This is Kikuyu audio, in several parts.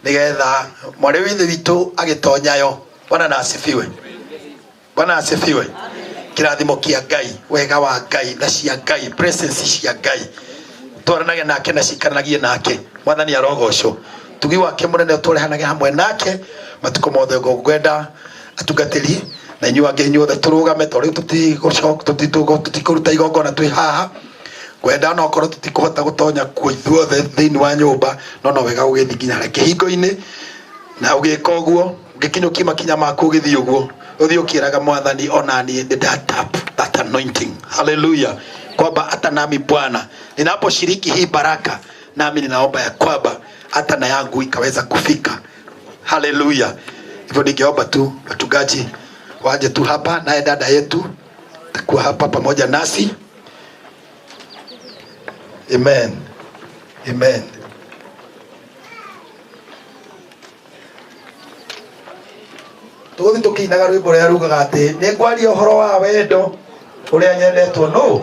Nigetha mwarĩ wa ithe witũ agĩtonyayo. Bwana na asifiwe. Bwana asifiwe. Kĩrathimo kĩa Ngai, wega wa Ngai, tha cia Ngai, presence cia Ngai twaranage nake na cikaranagie nake. Mwathani arogocwo. Tugi wake mũnene ũtũrehanage hamwe nake matukũ mothe. Ngwenda atungatĩri na inyuĩ angĩ inyuothe tũrũgame, tondũ rĩu tũtikũruta igongona twĩ haha. Ngwenda onokorwo tũtikũhota gũtonya kuo ithuothe thĩinĩ wa nyũmba, no no wega ũgĩthiĩ nginya harĩa kĩhingo-inĩ, na ũgĩka ũguo ũgĩkinyũkia makinya maku ũgĩthiĩ ũguo ũthiĩ ũkĩraga Mwathani, ona niĩ nĩ ndatap that anointing. Haleluya! Kwamba hata nami Bwana ninaposhiriki hii baraka, nami ninaomba ya kwamba hata na yangu ikaweza kufika. Haleluya! Hivyo ningeomba tu wachungaji waje tu hapa, naye dada yetu takuwa hapa pamoja nasi. Amen, amen. Tũgũthiĩ tũkĩinaga rwĩmbo rũrĩa rugaga atĩ nĩ ngwaria ũhoro wa wendo ũrĩa nyendetwo nũ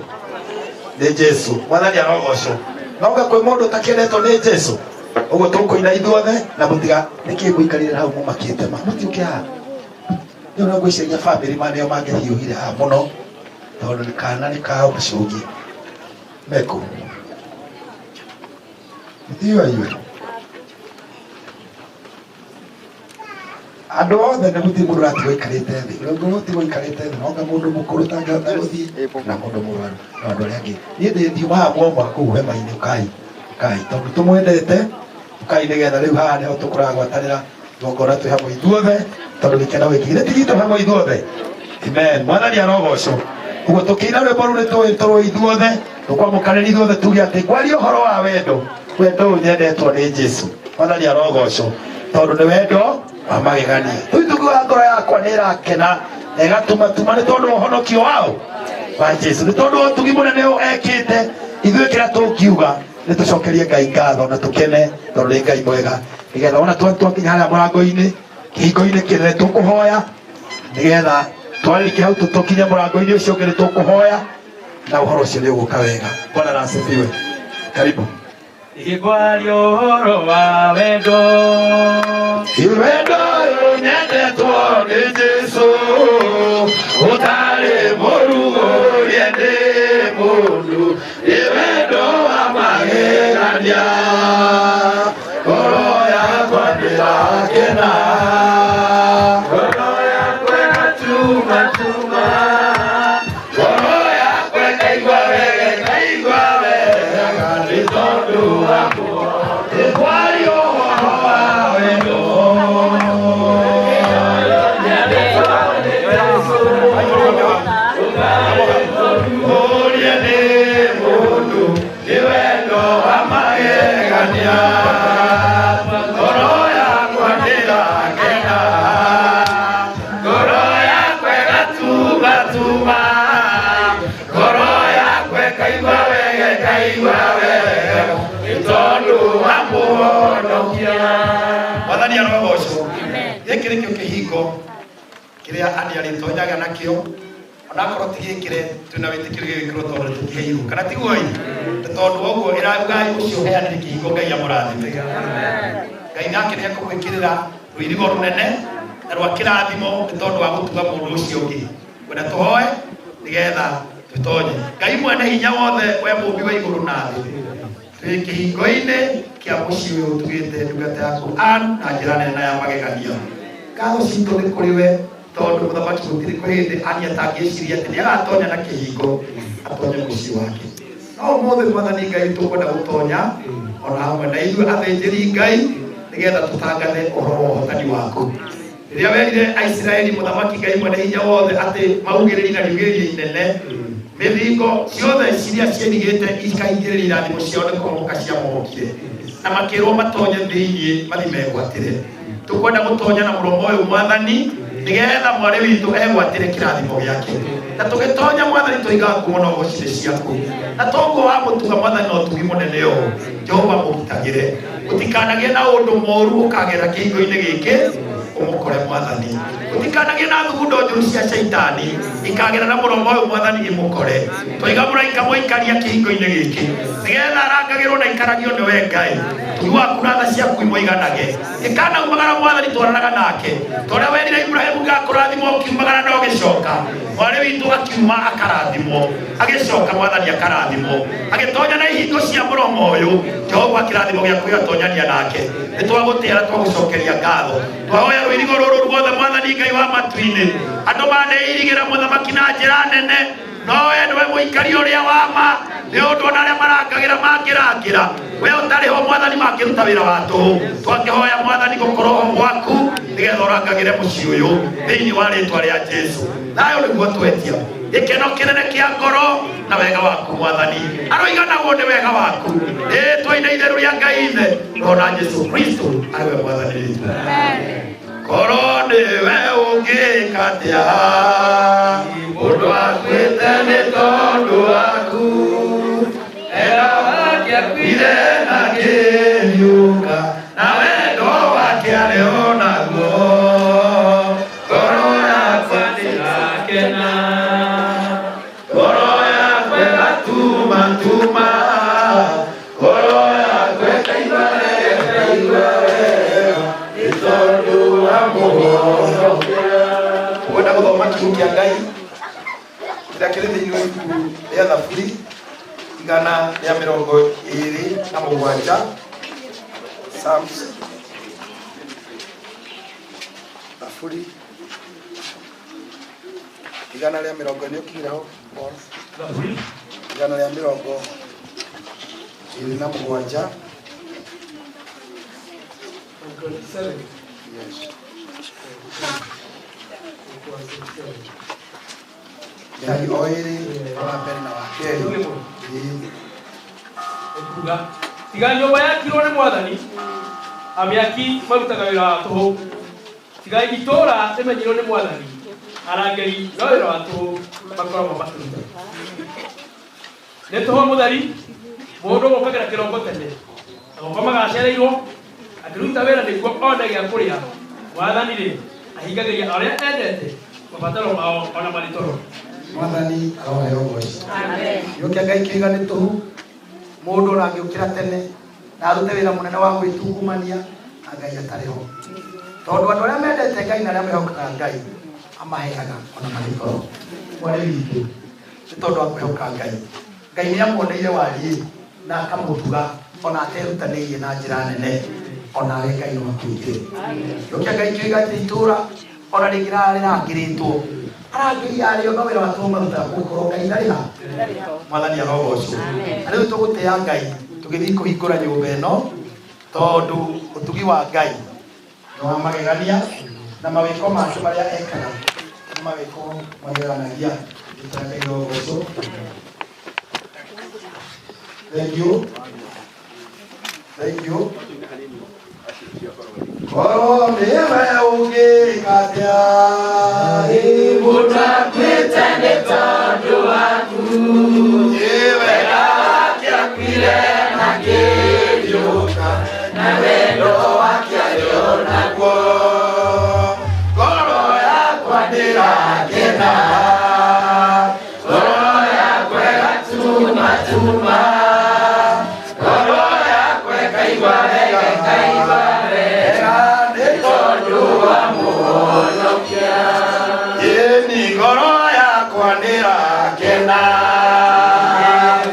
nĩ Jesu. Mwathani arogocwo. Noga kwĩ mũndũ ũtakĩendetwo nĩ Jesu? Ũguo tũkũina ithuothe na mũtiga nĩkĩ mũikarire hau mũmakĩte ma mũtiũke haha. Rĩu no ngwĩciria bamĩrĩ ma nĩo mangĩhiũhire haha mũno, tondũ nĩ kana nĩ kao macũngi mekũ mũthiĩ iwe andũ othe nĩ gũtirĩ mũndũ ũratigwo aikarĩte thĩ. Ũrĩa ũngĩ ũratigwo aikarĩte thĩ nonga mũndũ mũkũrũ ũtangĩhota gũthiĩ na mũndũ mũrwaru na andũ arĩa angĩ. Niĩ ndĩ ndiuma haha mwoma kũu hema-inĩ. Ũkai, ũkai, tondũ tũmwendete. Ũkai nĩgetha rĩu haha nĩho tũkũragwatanĩra igongona twĩ hamwe ithuothe, tondũ gĩkeno gĩkĩ githĩ ti gitũ hamwe ithuothe? Amen. Mwathani arogocwo. Ũguo tũkĩina rwĩmbo rũu nĩ tũĩ tũrũ ithuothe tũkwamũkanĩria ithuothe tuge atĩ ngwaria ũhoro wa wendo, wendo ũyũ nyendetwo nĩ Jesu. Mwathani arogocwo, tondũ nĩ wendo wa magegania. Rĩu tũkiuga ngoro yakwa nĩ ĩrakena na ĩgatumatuma nĩ tondũ wa ũhonokio wao wa Jesu, nĩ tondũ wa ũtugi mũnene ũyũ ekĩte ithuĩ. Kĩrĩa tũngiuga nĩ tũcokerie Ngai ngatho na tũkene, tondũ nĩ Ngai mwega, nĩgetha ona twakinya harĩa mũrango-inĩ, kĩhingo-inĩ kĩnene, tũkũhoya nĩgetha twarĩkia hau tũkinye mũrango-inĩ ũcio ũngĩ, nĩ tũkũhoya na ũhoro ũcio nĩ ũgũka wega. Bwana na asifiwe. Karibu. Ngwaria ũhoro wa wendo. Wendo ũyũ nyendetwo nĩ Jesu ũtarĩ mũrugũrie nĩ mũndũ, nĩ wendo wa magegania, ngoro yakwa ndĩrakena. Ngoro yakwa ĩgatumatuma. Ngoro yakwa ĩkaigua wega, ĩkaigua wega nĩ tondũ wa kwaria ũhoro wa wendo. Ũrie nĩ mũndũ, nĩ wendo wa magegania, ngoro yakwa ndĩrakena, ngoro yakwa ĩgatumatuma, ngoro yakwa ĩkaigua wega, ĩkaigua wega nĩ tondũ wa mũhonokia. Mwathani arogocwo. Gĩkĩ nĩkĩo kĩhingo kĩrĩa andĩ arĩtonyaga nakĩo, onakorwo ti gĩkĩre twĩna wĩtĩkio gĩgĩkĩrwo, tondũ nĩtũkĩheirwo, kana tiguo? Ĩ nĩ tondũ wa ũguo ĩraugai ũcio ũheanire kĩhingo, Ngai amũrathime. Ngai nake nĩ ekũmwĩkĩrĩra rũirigo rũnene na rwa kĩrathimo nĩ tondũ wa gũtuga mũndũ ũcio ũngĩ. Kwenda tũhoe nĩgetha tũtonye. Ngai mwene hinya wothe, we mũmbi wa igũrũ na thĩ, twĩ kĩhingo-inĩ kĩa mũciĩ ũyũ ũtugĩte ndungata yaku Ann na njĩra nene na ya magegania. Ngatho citũ nĩ kũrĩ we, tondũ mũthamaki gũtirĩ kwĩ hĩndĩ Ann atangĩciria atĩ nĩ agatonya na kĩhingo atonye mũciĩ wake. No ũmũthĩ, Mwathani Ngai, tũkwenda gũtonya ona hamwe na ithuĩ athĩnjĩri Ngai, nĩgetha tũtangathe ũhoro wa ũhotani waku. Rĩrĩa werire Aisiraeli, mũthamaki Ngai mwene hinya wothe, atĩ maugĩrĩrie na riugĩrĩria inene, mĩthingo ciothe ciria ciĩrigĩte ikahingĩrĩria irathimo ciao nĩ kũmomoka ciamomokire, na makĩrwo matonye thĩinĩ mathi megwatĩre. Tũkwenda gũtonya na mũromo ũyũ, Mwathani, nĩgetha mwarĩ witũ egwatĩre kĩrathimo gĩake. Na tũgĩtonya, Mwathani, tũigaga ngumo na ũgocire ciaku, na toguo wamũtuga, Mwathani, na ũtugi mũnene ũũ. Jehova, mũgitagĩre, gũtikanagĩe na ũndũ mũru ũkagera kĩhingo-inĩ gĩkĩ. Ũmũkore Mwathani. Ũtikanagie na thugundo njũru cia caitani ikagera na mũromo ũyũ Mwathani imũkore. Twaiga mũraika mũikaria kĩhingo-inĩ gĩkĩ nĩgetha arangagĩrwo na ikaragio nĩwe Ngai. Ũtugi waku na tha ciaku imũiganage. Ĩkanaumagara Mwathani twaranaga nake. Ta ũrĩa werire Ibrahimu ngakũrathima ũkiumagara na ũgĩcoka. Mwarĩ witũ akiuma akarathimwo. Agĩcoka Mwathani akarathimwo. Agĩtonya na ihingo cia mũromo ũyũ. Jehova kĩrathimo gĩaku gĩgatonyania nake. Nĩ twagũtĩa na twagũcokeria ngatho. Twahoya rũirigo rũrũ ruothe Mwathani Ngai wa matu-inĩ. Andũ maneirigĩra mũthamaki na njĩra nene. No we nĩwe mũikari ũrĩa wa ma. Nĩ ũndũ ona arĩa marangagĩra mangĩrangĩra. We ũtarĩ ho Mwathani mangĩruta wĩra wa tũhũ. Twakĩhoya Mwathani gũkorwo ho gwaku nĩgetha ũrangagĩre mũciĩ ũyũ thĩinĩ wa rĩtwa rĩa Jesu. Thayũ nĩguo twetia. Gĩkeno kĩnene kĩa ngoro na wega waku Mwathani. Aroiganagwo nĩ wega waku. Rĩtwa-inĩ itheru rĩa Ngai Ithe, Roho na Jesu Kristo arĩ we Mwathani witũ. Korwo nĩwe ũngĩka atĩa? Mũndũ akuĩte nĩ tondũ waku. Wega wake akuire na akĩriũka, na wendo wake arĩ o naguo. Ngoro yakwa nĩĩrakena, ngoro yakwa ĩgatumatuma, ngoro yakwa ĩkaigua wega, ĩkaigua wega, nĩ tondũ wa mũhonokia. Ngwenda gũthoma kiugo kĩa Ngai kĩrĩa kĩrĩ thĩinĩ wa ibuku rĩa Thaburi 127. Psalms, Thaburi 140 ũkinyire ho Paul? Thaburi 127. Yes. Mĩhari o ĩrĩ wa mbere na wa kerĩ. Ĩĩ. Ekuga tiga nyũmba yakirwo nĩ Mwathani, amĩaki marutaga wĩra wa tũhũ. Tiga itũũra rĩmenyirwo nĩ Mwathani, arangĩri no wĩra wa tũhũ makoragwo makĩruta. Nĩ tũhũ mũtheri mũndũ gũkagĩra kĩroko tene agokomaga acereirwo akĩruta wĩra nĩguo one gĩa kũrĩa. Mwathani rĩ ahingagĩria arĩa endete mabataro mao ona marĩ toro. Mwathani aroheo ũgoci. Kiugo kĩa Ngai kĩiga nĩ tũhu mũndũ ona angĩũkĩra tene na arute wĩra mũnene wa gwĩtungumania na Ngai atarĩ ho. Tondũ andũ arĩa mendete Ngai na arĩa mehokaga Ngai amaheaga ona marĩ toro. Mwarĩ witũ nĩ tondũ wa kwĩhoka Ngai. Ngai nĩ amuoneire wariĩ na akamũtuga ona aterutanĩirie na njĩra nene onawe Ngai no akwĩkĩre. Kiugo kĩa Ngai kĩoiga atĩ itũũra ona rĩngĩrara rĩrangĩrĩtwo arangĩri arĩo no wĩra wa tũhũ marutaga gũkorwo Ngai ndarĩ ha. Mwathani arogocwo. Na rĩu tũgũtĩa Ngai tũgĩthiĩ kũhingũra nyũmba ĩno tondũ ũtugi wa Ngai nĩ wa magegania na mawĩko make marĩa ekaga nĩ mawĩko mageganagia. Rĩtwa rĩa Ngai rĩrogocwo. Thank you. Thank you. Korwo nĩwe ũngĩka atĩa? Mũndũ akuĩte nĩ tondũ waku. Wega wake akuire na akĩriũka, na wendo wake arĩ o naguo. Ngoro yakwa ndĩrakena, ngoro yakwa ĩgatumatuma, ngoro yakwa ĩkaigua wega, ĩkaigua wega, nĩ tondũ wa mũhonokia. Ĩni ngoro yakwa ndĩrakena,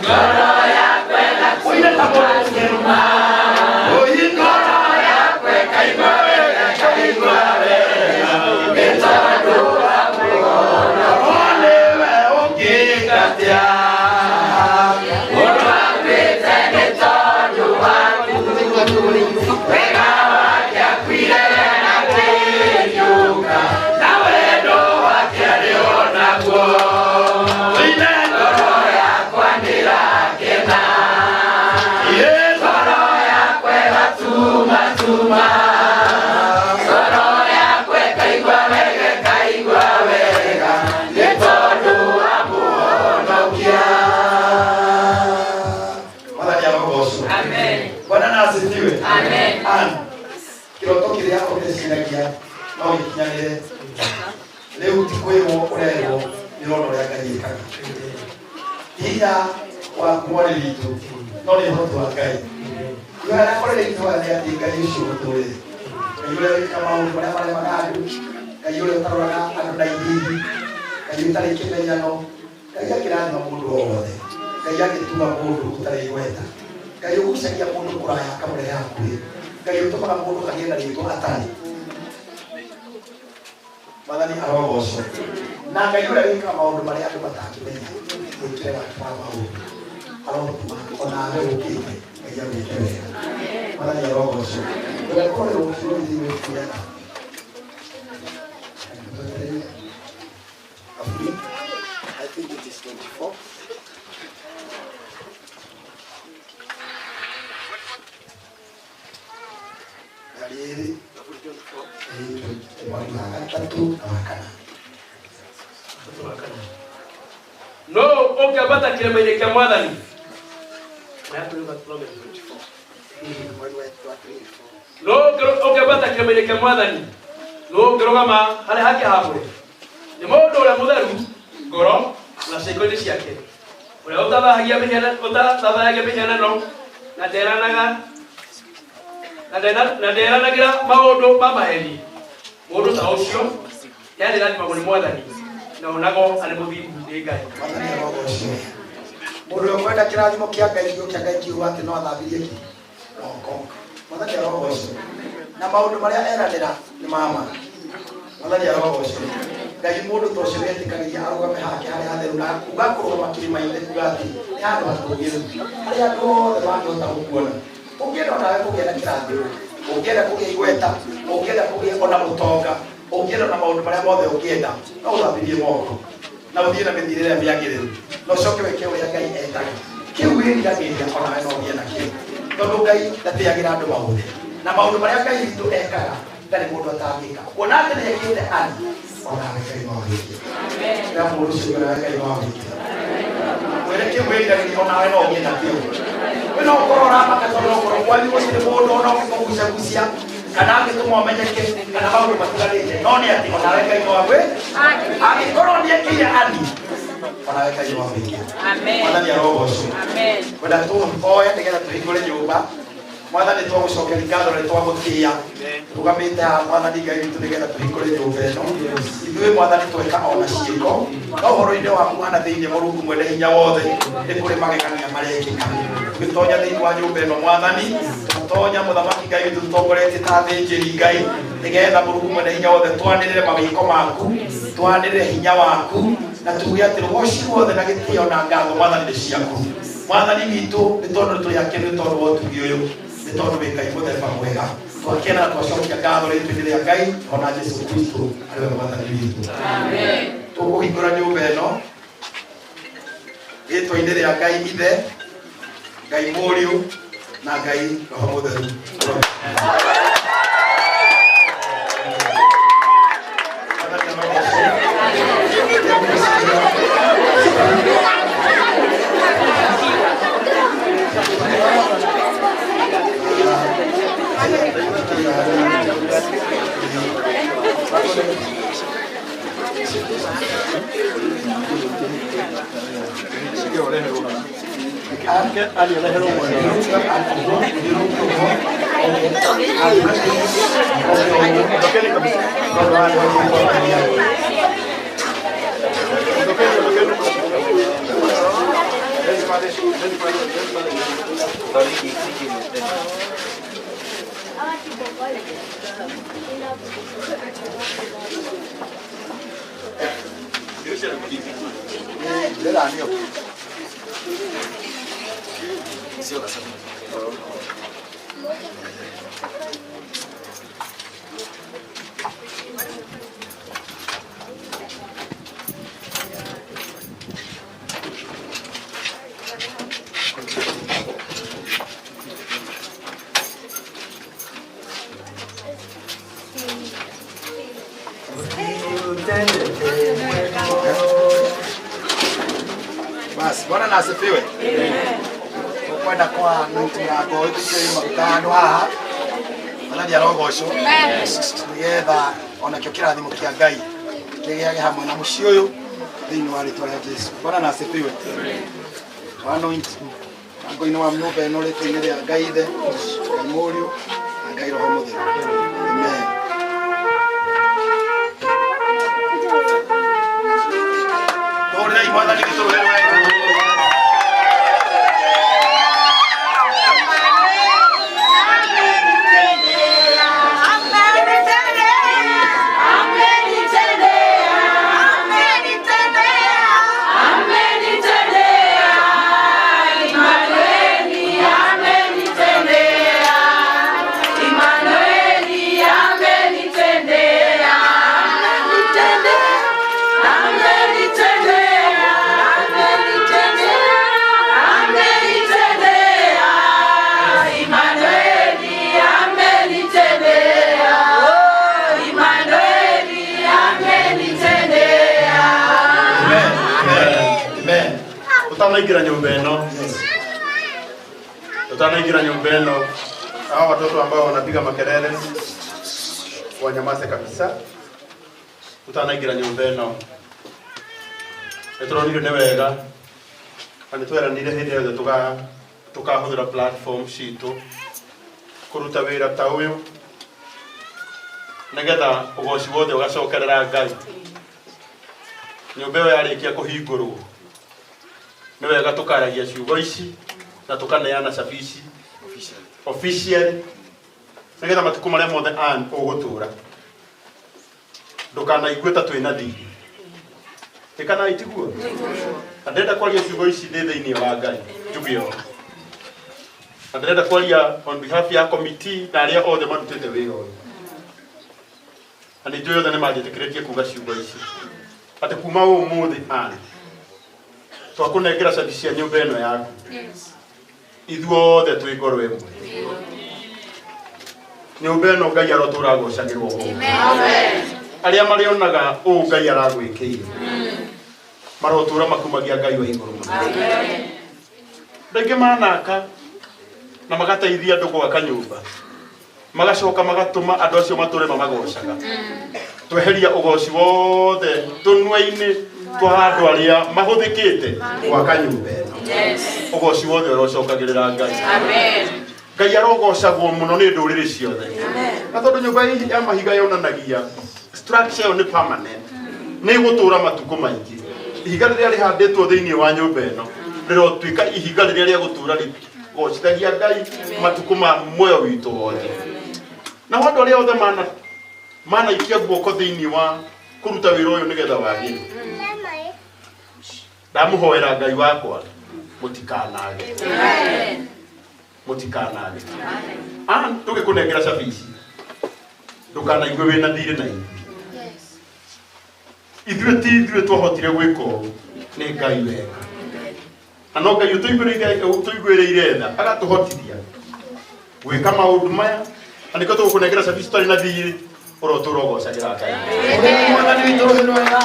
ngoro yakwa ĩgatumatuma, oi ngoro yakwa ĩkaigua wega, ĩkaigua wega, nĩ tondũ wa mũhonokia. Nĩwe ũngĩka atĩa? Mũndũ akuĩte nĩ tondũ waku. Wega wake akuire na akĩriũka, na wendo wake arĩ o naguo. Ine ngoro yakwa ndĩrakena, ngoro yakwa ĩgatumatuma, ngoro yakwa ĩkaigua wega, ĩkaigua wega, nĩ tondũ wa mũhonokia. Mwathani arogocwo. Bwana na asifiwe. Ann, kĩroto kĩrĩa ũrĩciragia No gĩkinyanĩre. Rĩu ti kwĩrwo ũrerwo, nĩ ũrona ũrĩa Ngai ĩkaga. Hinya waku mwarĩ witũ, no nĩ ũhoti wa Ngai. Ihoya rĩakwa rĩrĩa ingĩhoya nĩ atĩ Ngai ũcio ũtũrĩre. Ngai ũrĩa wĩkaga maũndũ marĩa maremaga andũ, Ngai ũrĩa ũtaroraga andũ na ithithi, Ngai ũtarĩ kĩmenyano, Ngai akĩrathima mũndũ o wothe, Ngai angĩtuga mũndũ ũtarĩ igweta, Ngai ũgucagia mũndũ kũraya akamũrehe hakuhĩ, Ngai ũtũmaga mũndũ agĩe na rĩtwa atarĩ. Mwathani arogocwo. Na Ngai ũrĩa wĩkaga maũndũ marĩa andũ matangĩmenya mwĩkĩre wake wa maũndũ arotũma onawe ũkĩte Ngai agwĩke wega. Mwathani arogocwo. Ndũgakorwo rũciũ rũthiĩ gwĩkuaga. I think it is 24. Mĩhari ĩĩrĩ, mweri wa gatatũ na wa kana. No ũngĩambata kĩrĩma-inĩ kĩa Mwathani. Mweri wa 3, No ũngĩambata kĩrĩma-inĩ kĩa Mwathani, no ũngĩrũgama harĩa hake haamũre. Nĩ mũndũ ũrĩa mũtheru ngoro na ciĩko-inĩ ciake, ũrĩa ũtathahagia mĩhianano na nderanaga na nderanagĩra maũndũ ma maheni. Mũndũ ta ũcio nĩarĩrathimagwo nĩ Mwathani na onagwo arĩ mũthingu nĩ Ngai. Mwathani arogocwo. Mũndũ ũrĩa ũkwenda kĩrathimo kĩa Ngai, kiugo kĩa Ngai kiuga atĩ no athambirie kĩ moko. Mwathani arogocwo. Na maũndũ marĩa eranĩra nĩ ma ma. Mwathani arogocwo. Ngai mũndũ ta ũcio wetĩkagĩria arũgame hake harĩa hatheru na kuga kũrũgama kĩrĩma-inĩ kuga atĩ nĩ handũ hatũũgĩru harĩa andũ othe mangĩhota gũkuona. Ũngĩenda onawe kũgĩa na kĩrathimo, ũngĩenda kũgĩa igweta, ũngĩenda kũgĩa ona ũtonga, ũngĩenda ona maũndũ marĩa mothe ũngĩenda, no ũthambirie moko na ũthiĩ na mĩthiĩre ĩrĩa mĩagĩrĩru na ũcoke wĩke ũrĩa Ngai endaga. Kĩu wĩriragĩria onawe no ũgĩe nakĩo, tondũ Ngai ndatĩagĩra andũ maũthĩ, na maũndũ marĩa Ngai witũ ekaga ndarĩ mũndũ atangĩka. Kuona atĩ nĩekĩte ani, onawe Ngai no agwĩke. Na mũndũ ũcio onawe Ngai no agwĩke. Mwĩre kĩu wĩriragĩria onawe no ũgĩe nakĩo. We no ũkorwo ũramaka tondũ no ũkorwo kwanyu gũtirĩ mũndũ ona ũngĩkũgucagucia kana angĩtũma ũmenyeke kana maũndũ matiganĩte, no nĩ atĩ onawe Ngai no agwĩ angĩkorwo nĩekĩire ani, onawe Ngai no agwĩke. Mwathani arogocwo. Kwenda tũhoe nĩgetha tũhingũre nyũmba. Mwathani twagũcokeria ngatho nĩ twagũtĩĩa tũgamĩte haha Mwathani Ngai witũ nĩgetha tũhingũre nyũmba ĩno. Ithuĩ Mwathani tweka ona ciĩko, no ũhoro-inĩ waku hana thĩinĩ Mũrungu mwene hinya wothe nĩ kũrĩ magegania marekĩka. Tũgĩtonya thĩinĩ wa nyũmba ĩno Mwathani, tũgatonya Mũthamaki Ngai witũ tũtongoretie ta athĩnjĩri Ngai nĩgetha Mũrungu mwene hinya wothe twanĩrĩre mawĩko maku, twanĩrĩre hinya waku, na tuge atĩ rũgoci ruothe na gĩtĩo na ngatho Mwathani nĩ ciaku. Mwathani witũ nĩ tondũ nĩ tũrĩ akenu nĩ tondũ wa ũtugi ũyũ, nĩ tondũ wĩ Ngai mũthemba mwega. Twakena na twacokia ngatho rĩtwa-inĩ rĩa Ngai ona Jesu Kristo arĩ we Mwathani witũ. Tũkũhingũra nyũmba ĩno rĩtwa-inĩ rĩa Ngai Ithe, Ngai Mũriũ na Ngai Roho Mũtheru. Basi, Bwana na asifiwe. Tukwenda kwa nuti mlango ũyũ tũkĩrĩ maguta handũ haha. Mwathani arogocwo nigetha onakĩo kĩrathimo kĩa Ngai kĩgĩage hamwe na mũciĩ ũyũ thĩinĩ wa rĩtwa rĩa Jesu. Bwana na asifiwe. Anoint mlango-inĩ wa nyũmba ĩno rĩtwa-inĩ rĩa Ngai Ithe, Ngai Mũriũ na Ngai Roho Mũtheru. Amen. Tũhũrĩrei Mwathani witũ rũhĩ rwega. Amen. Utanaingira nyumba ĩno, utanaingira nyumba ĩno, hao watoto ambao wanapiga makelele wanyamaze kabisa. Utanaingira nyumba ĩno, nĩtũronire nĩ wega na nĩtweranire hĩndĩ yothe tũkahũthĩra platform citũ kũruta wĩra ta ũyũ nĩgetha ũgoci wothe ũgacokerera Ngai. Nyũmba ĩyo yarĩkia kũhingũrwo, nĩ wega tũkaragia ciugo ici na tũkaneana cabi ici officially nĩgetha matukũ marĩa mothe Ann ũgũtũra ndũkanaigue ta twĩna thirĩ. Ĩkana itiguo? Na ndĩrenda kwaria ciugo ici ndĩ thĩinĩ wa Ngai njuge ũũ, na ndĩrenda kwaria on behalf ya committee na arĩa othe marutĩte wĩra ũyũ, na nĩ njũĩ othe nĩ manjĩtĩkĩrĩtie kuga ciugo ici atĩ kuma ũmũthĩ Ann twakũnengera cabi cia nyũmba ĩno yaku, ithuothe twĩ ngoro ĩmwe. Nyũmba ĩno Ngai arotũra agocagĩrwo ho. Arĩa marĩonaga ũũ Ngai aragwĩkĩire marotũra makumagia Ngai wa igũrũ mũno. Andũ aingĩ manaka na magateithia andũ gwaka nyũmba, magacoka magatũma andũ acio matũre mamagocaga. Tweheria ũgoci wothe tũnua-inĩ twa andũ arĩa mahũthĩkĩte gwaka nyũmba ĩno. Ũgoci wothe ũrocokagĩrĩra Ngai. Ngai arogocagwo mũno nĩ ndũrĩrĩ ciothe. Na tondũ nyũmba ya mahiga yonanagia structure ĩyo nĩ permanent, nĩ ĩgũtũra matukũ maingĩ. Ihiga rĩrĩa rĩhandĩtwo thĩinĩ wa nyũmba ĩno rĩrotuĩka ihiga rĩrĩa rĩa gũtũra rĩgocithagia Ngai matukũ ma muoyo witũ wothe. Nao andũ arĩa othe manaikia guoko thĩinĩ wa kũruta wĩra ũyũ nĩgetha wagĩre, ndamũhoera Ngai wakwa mũtikanage, mũtikanage. Ann, tũgĩkũnengera cabi ici ndũkanaigue wĩna thirĩ na ithuĩ. Ithuĩ ti ithuĩ twahotire gwĩka ũũ, nĩ Ngai weka, na no Ngai ũtũiguĩrĩire tha agatũhotithia gwĩka maũndũ maya, na nĩkĩo tũgũkũnengera cabi ici tũtarĩ na thirĩ, ũrotũra ũgocagĩra Ngai. Hũrĩrai Mwathani witũ rũhĩ rwega.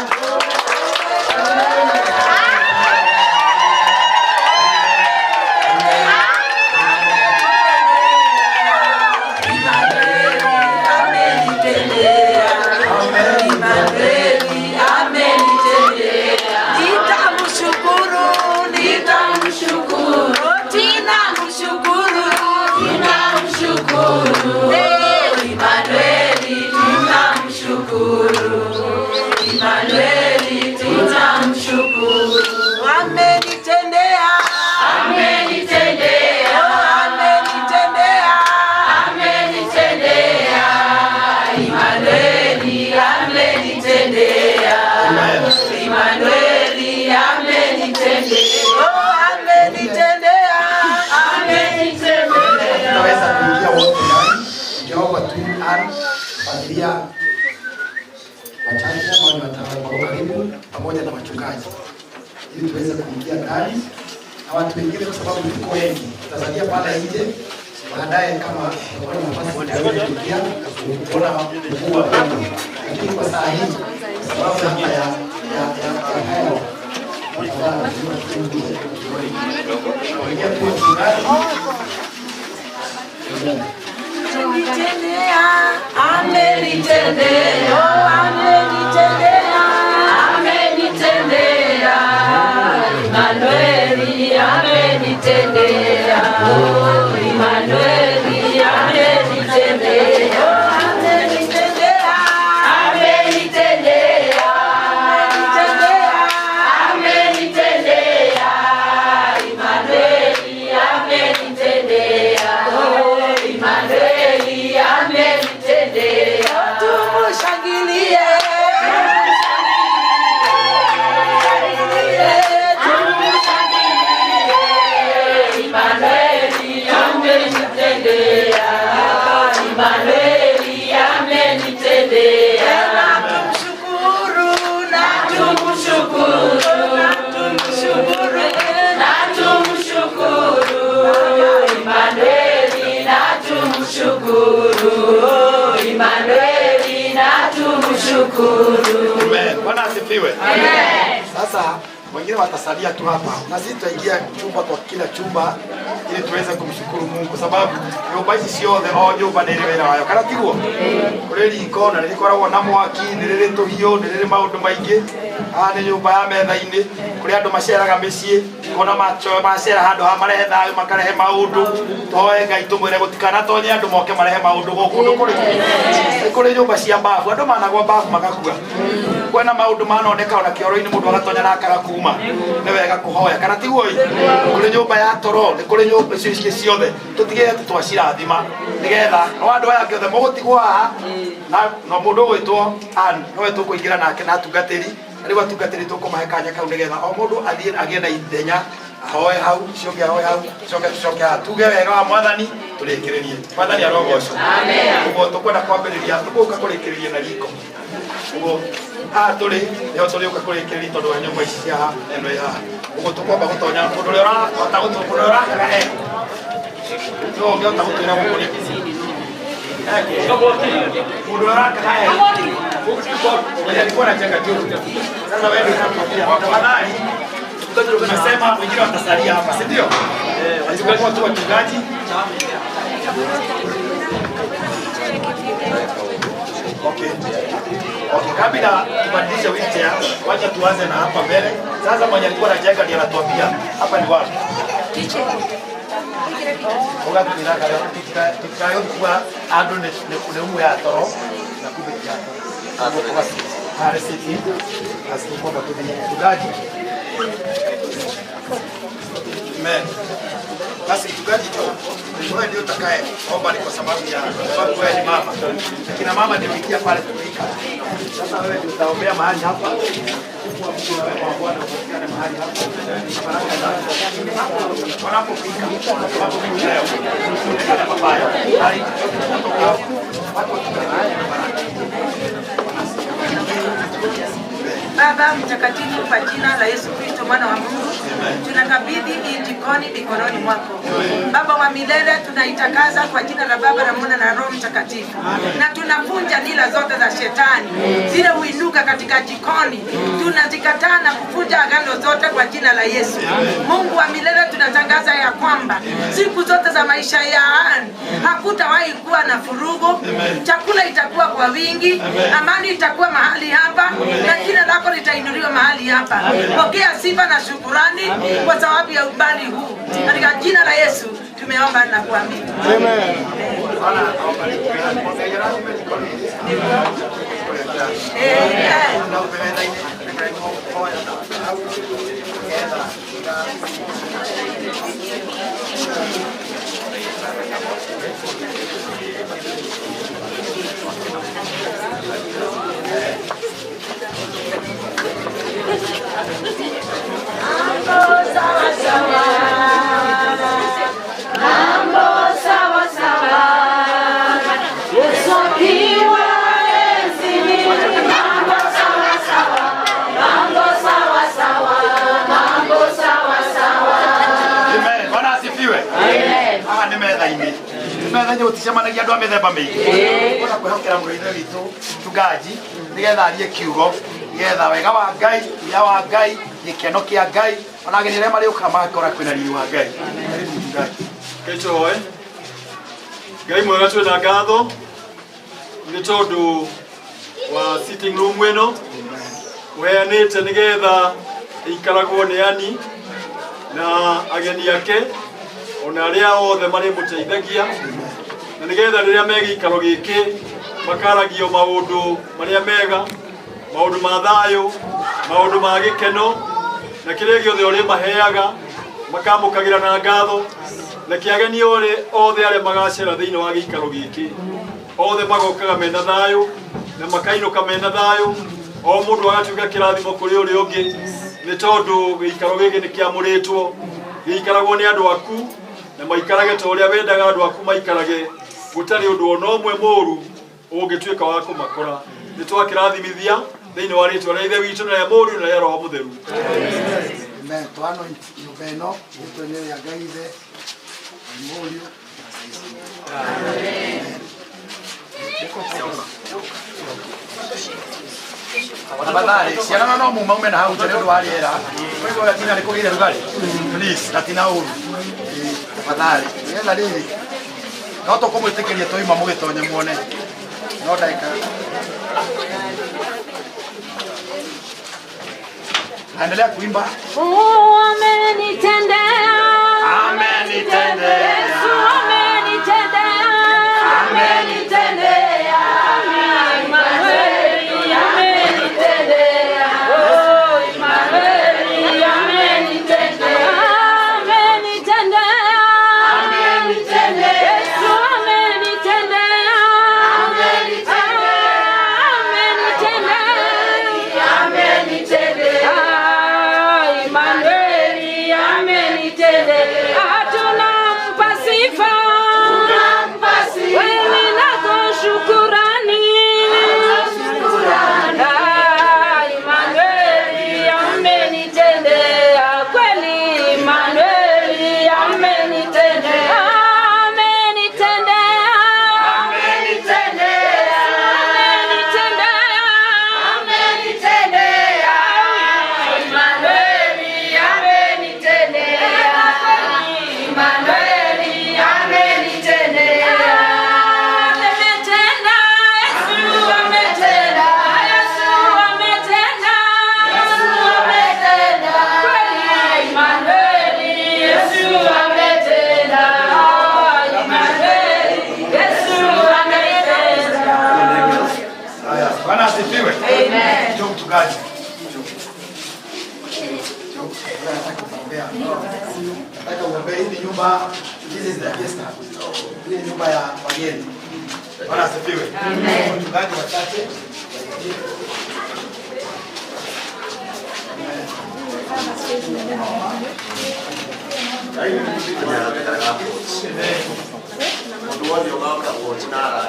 Nitamshukuru, nitamshukuru, tunamshukuru, tunamshukuru. Emmanueli, tunamshukuru. Emmanueli, tunamshukuru. Amenitendea, amenitendea, amenitendea, amenitendea. Emmanueli, amenitendea. Emmanueli, amenitendea. Oh, amenitendea, amenitendea. Tunaweza kuingia wote ndani. Ningeomba tu Ann, familia wachache ambao ni wako karibu pamoja na wachungaji, ili tuweze kuingia ndani na watu wengine, kwa sababu tuko wengi, tutasalia pale nje. Baadaye kama tutakuwa na nafasi tutaweza kuingia kuona mkuu wa vyombo, lakini kwa saa hii kwa sababu hapa ya hewa, tafadhali tuingie tu wachungaji. Amen. Amenitendea, amenitendea, oh, amenitendea, amenitendea, Emanueli amenitendea, oh, Emanueli amenitendea, oh, amenitendea, amenitendea, amenitendea, amenitendea, Emanueli amenitendea, oh, Emanueli amenitendea. Tumushangilie, tumushangilie, Emanueli amenitendea, Emanueli amenitendea. Na tumshukuru, na tumshukuru, na tumshukuru, na tumshukuru, Emanueli na tumshukuru, Emanueli na tumshukuru. Amen. Bwana asifiwe. Sasa wengine watasalia tu hapa na sisi tutaingia chumba kwa kila chumba ili tuweze kumshukuru Mungu kwa sababu nyumba ici ciothe o nyumba nĩ ĩrĩ wĩra wayo, kana tiguo? Kũrĩ riko na nĩrĩkoragwo na mwaki, nĩ rĩrĩ tũhiũ, nĩ rĩrĩ maũndũ maingĩ. Haha nĩ nyũmba ya metha-inĩ kũrĩ andũ maceraga mĩciĩ kona macera handũ ha marehe thayũ makarehe maũndũ. Tũhoe Ngai tũmwĩre gũtikanatonye andũ moke marehe maũndũ gũkũ. Nĩ kũrĩ nĩ kũrĩ nyũmba cia mbabu, andũ managwa mbabu magakua. Kwena maũndũ manoneka ona kĩoro-inĩ mũndũ agatonya na akaga kuma. Nĩ wega kũhoya, kana tiguo? Ĩ kũrĩ nyũmba ya toro, nĩ kũrĩ nyũmba icio ingĩ ciothe, tũtigĩrĩre atĩ twacirathima nĩgetha no andũ aya angĩ othe mũgũtigwo haha na no mũndũ ũgwĩtwo Ann nowe tũkũingĩra nake na atungatĩri. Na rĩu atungatĩri tũkũmahe kanya kau nĩgetha o mũndũ athiĩ agĩe na ithenya, ahoe hau, ũcio ũngĩ ahoe hau, coke tũcoke haha tuge wega wa Mwathani, tũrĩkĩrĩrie. Mwathani arogocwo. Ũguo tũkwenda kwambĩrĩria, tũgũka kũrĩkĩrĩria na riko. Ũguo haha tũrĩ nĩho tũrĩũka kũrĩkĩrĩria tondũ wa nyũmba ici cia haha na ĩno ĩ haha. Ũguo tũkwamba gũtonya mũndũ ũrĩa ũrahota mũndũ ũrĩa ũrakaga eko no ũngĩhota gũtwĩra gũkũ nĩ eko mũndũ ũrĩa ũrakaga eko. Mwenye alikuwa anacheka juu. Sasa wewe ndio unatuambia. Tafadhali tunasema wengine watasalia hapa, si ndio? Isipokuwa tu wachungaji. Okay. Okay, kabla tubadilishe wheelchair, wacha tuanze na hapa mbele. Sasa mwenye alikuwa anajenga ndiye anatuambia hapa ni wapi. Ũgatwĩraga tutikae andũ nĩ umwe ya toro na kumbe ti ya toro. Harĩ city basi kwamba tuthiĩ mchungaji. Amen. Basi mchungaji tu, wewe ndio utakaye omba, ni kwa sababu ya sababu wewe ni mama. Kina mama ndio ingia pale kupika. Sasa wewe ndio utaombea mahali hapa. Wema wa Bwana upatikane mahali hapa. Baraka zako. Wanapopika, kwa sababu mimi leo ndio mabaya. Bali kutoka hapo watu watakuwa baraka. Baba Mtakatifu, kwa jina la Yesu Kristo mwana wa Mungu, tunakabidhi hii jikoni mikononi mwako. Baba wa milele, tunaitakaza kwa jina la Baba na Mwana na Roho Mtakatifu, na tunavunja nila zote za shetani zile huinuka katika jikoni, tunazikataa na kuvunja agano zote kwa jina la Yesu. Mungu wa milele, tunatangaza ya kwamba siku zote za maisha ya Ann hakutawahi kuwa na furugu, chakula itakuwa kwa wingi, amani itakuwa mahali hapa, na jina lako litainuliwa mahali hapa. Pokea sifa na shukurani kwa sababu ya umbali huu. Katika jina la Yesu tumeomba na kuamini. Bwana awabariki. Amen. Na ubere Mambo sawa sawa. Mambo sawa sawa. Yesu akiwa enzini. Mambo sawa sawa. Mambo sawa sawa. Mambo sawa sawa. Amen. Bwana asifiwe. Amen. Haha nĩ metha-inĩ. Nĩ metha-inĩ gũticemanagia andũ a mĩthemba mĩingĩ. Kwenda kwĩhokera mũrũ ithe witũ mchungaji nĩgetha arie kiugo, nĩgetha wega wa Ngai, hinya wa Ngai, gĩkeno kĩa Ngai, ona ageni arĩa marĩũkaga magakora kwĩna riri wa Ngai. Karibu mchungaji. Kecho oe. Ngai mwega twĩna ngatho nĩ tondũ wa sitting room ĩno ũheanĩte nĩgetha ĩikaragwo nĩ ani na ageni ake ona arĩa othe marĩmũteithagia na nĩgetha rĩrĩa me gĩikaro gĩkĩ makaragio maũndũ marĩa mega, maũndũ ma thayũ, maũndũ ma gĩkeno, na kĩrĩa gĩothe ũrĩmaheaga makamũkagĩra na ngatho, na kĩageni othe arĩa magacera thĩinĩ wa gĩikaro gĩkĩ othe magokaga mena thayũ na makainũka mena thayũ, o mũndũ agatuĩka kĩrathimo kũrĩ ũrĩa ũngĩ, nĩ tondũ gĩikaro gĩkĩ nĩ kĩamũrĩtwo, gĩikaragwo nĩ andũ aku na maikarage ta ũrĩa wendaga andũ aku maikarage, gũtarĩ ũndũ ona ũmwe mũũru ũngĩtuĩka wa kũmakora. Nĩ twakĩrathimithia thĩinĩ wa rĩtwa rĩa Ithe witũ na rĩa Mũriũ na rĩa Roho Mũtheru. Amen. Twanoint nyũmba ĩno rĩtwa-inĩ rĩa Ngai Ithe na Mũriũ na Ngai. Tafadhali ciana no mumaume na hau nja nĩ ũndũ wa rĩera. Kũigua nginya nĩ kũgĩire rugarĩ. Please, na ti na ũru. Tafadhali. Nĩgetha rĩrĩ no tũkũmwĩtĩkĩria twauma mũgĩtonye muone. No ndagĩka. Naendelea kuimba. Oh, amenitendea. Amenitendea. Yesu amenitendea. Amenitendea. Emmanuel amenitendea. Oh, Emmanuel amenitendea. Amenitendea. Amenitendea. Yesu amenitendea. Amenitendea. Amenitendea. Amenitendea. Ah, Emmanuel amenitendea. Tunampa sifa. Kweli nako shukurani. Ah, Emmanuel amenitendea. Kweli Emmanuel amenitendea. Amenitendea. Amenitendea. Amenitendea. Amenitendea. Emmanuel amenitendea. Emmanuel amenitendea. Ametenda, Yesu ametenda. Yesu ametenda. Yesu ametenda. Kweli Emmanuel, Yesu ametenda. Emmanuel, Yesu ametenda. Haya, Bwana asifiwe. Amen. Njoo mchungaji. Njoo. Njoo. Nataka kuombea. Nataka uombee hii ni nyumba, this is the guest house. Hii ni nyumba ya wageni. Bwana asifiwe. Amen. Wachungaji wachache. Mũndũ wothe ũgoka gũcinara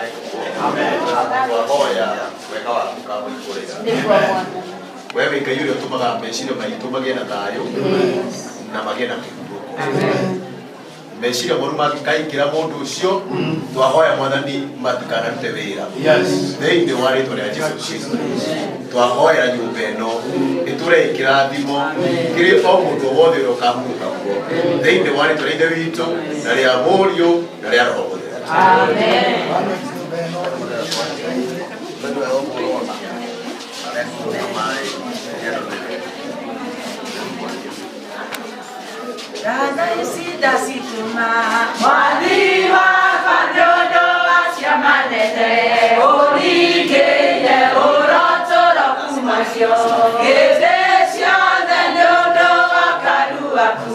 wahoya wega waku kamũikũrĩra we wĩ Ngai ũrĩa ũtũmaga meciria maitũ magĩe na thayũ na magĩe na kĩhurũko. Meciria moru mangĩkaingĩra mũndũ ũcio, twahoya Mwathani matikanarute wĩra. Thĩinĩ wa rĩtwa rĩa Jesu Kristo twahoera nyũmba ĩno ĩtũre kĩrathimo kĩrĩ o mũndũ wothe ũrĩa ũkahurũka kuo, thĩinĩ wa rĩtwa rĩa Ithe witũ na rĩa Mũriũ na rĩa Roho Mũtheru. Amen. Bwana nyumba ĩno. Dada isida situma Mwathi wakwa nĩ ũndũ wa ciama nene ũringĩire ũrotũro kumacio hĩndĩ ciothe nĩ ũndũ wa karu waku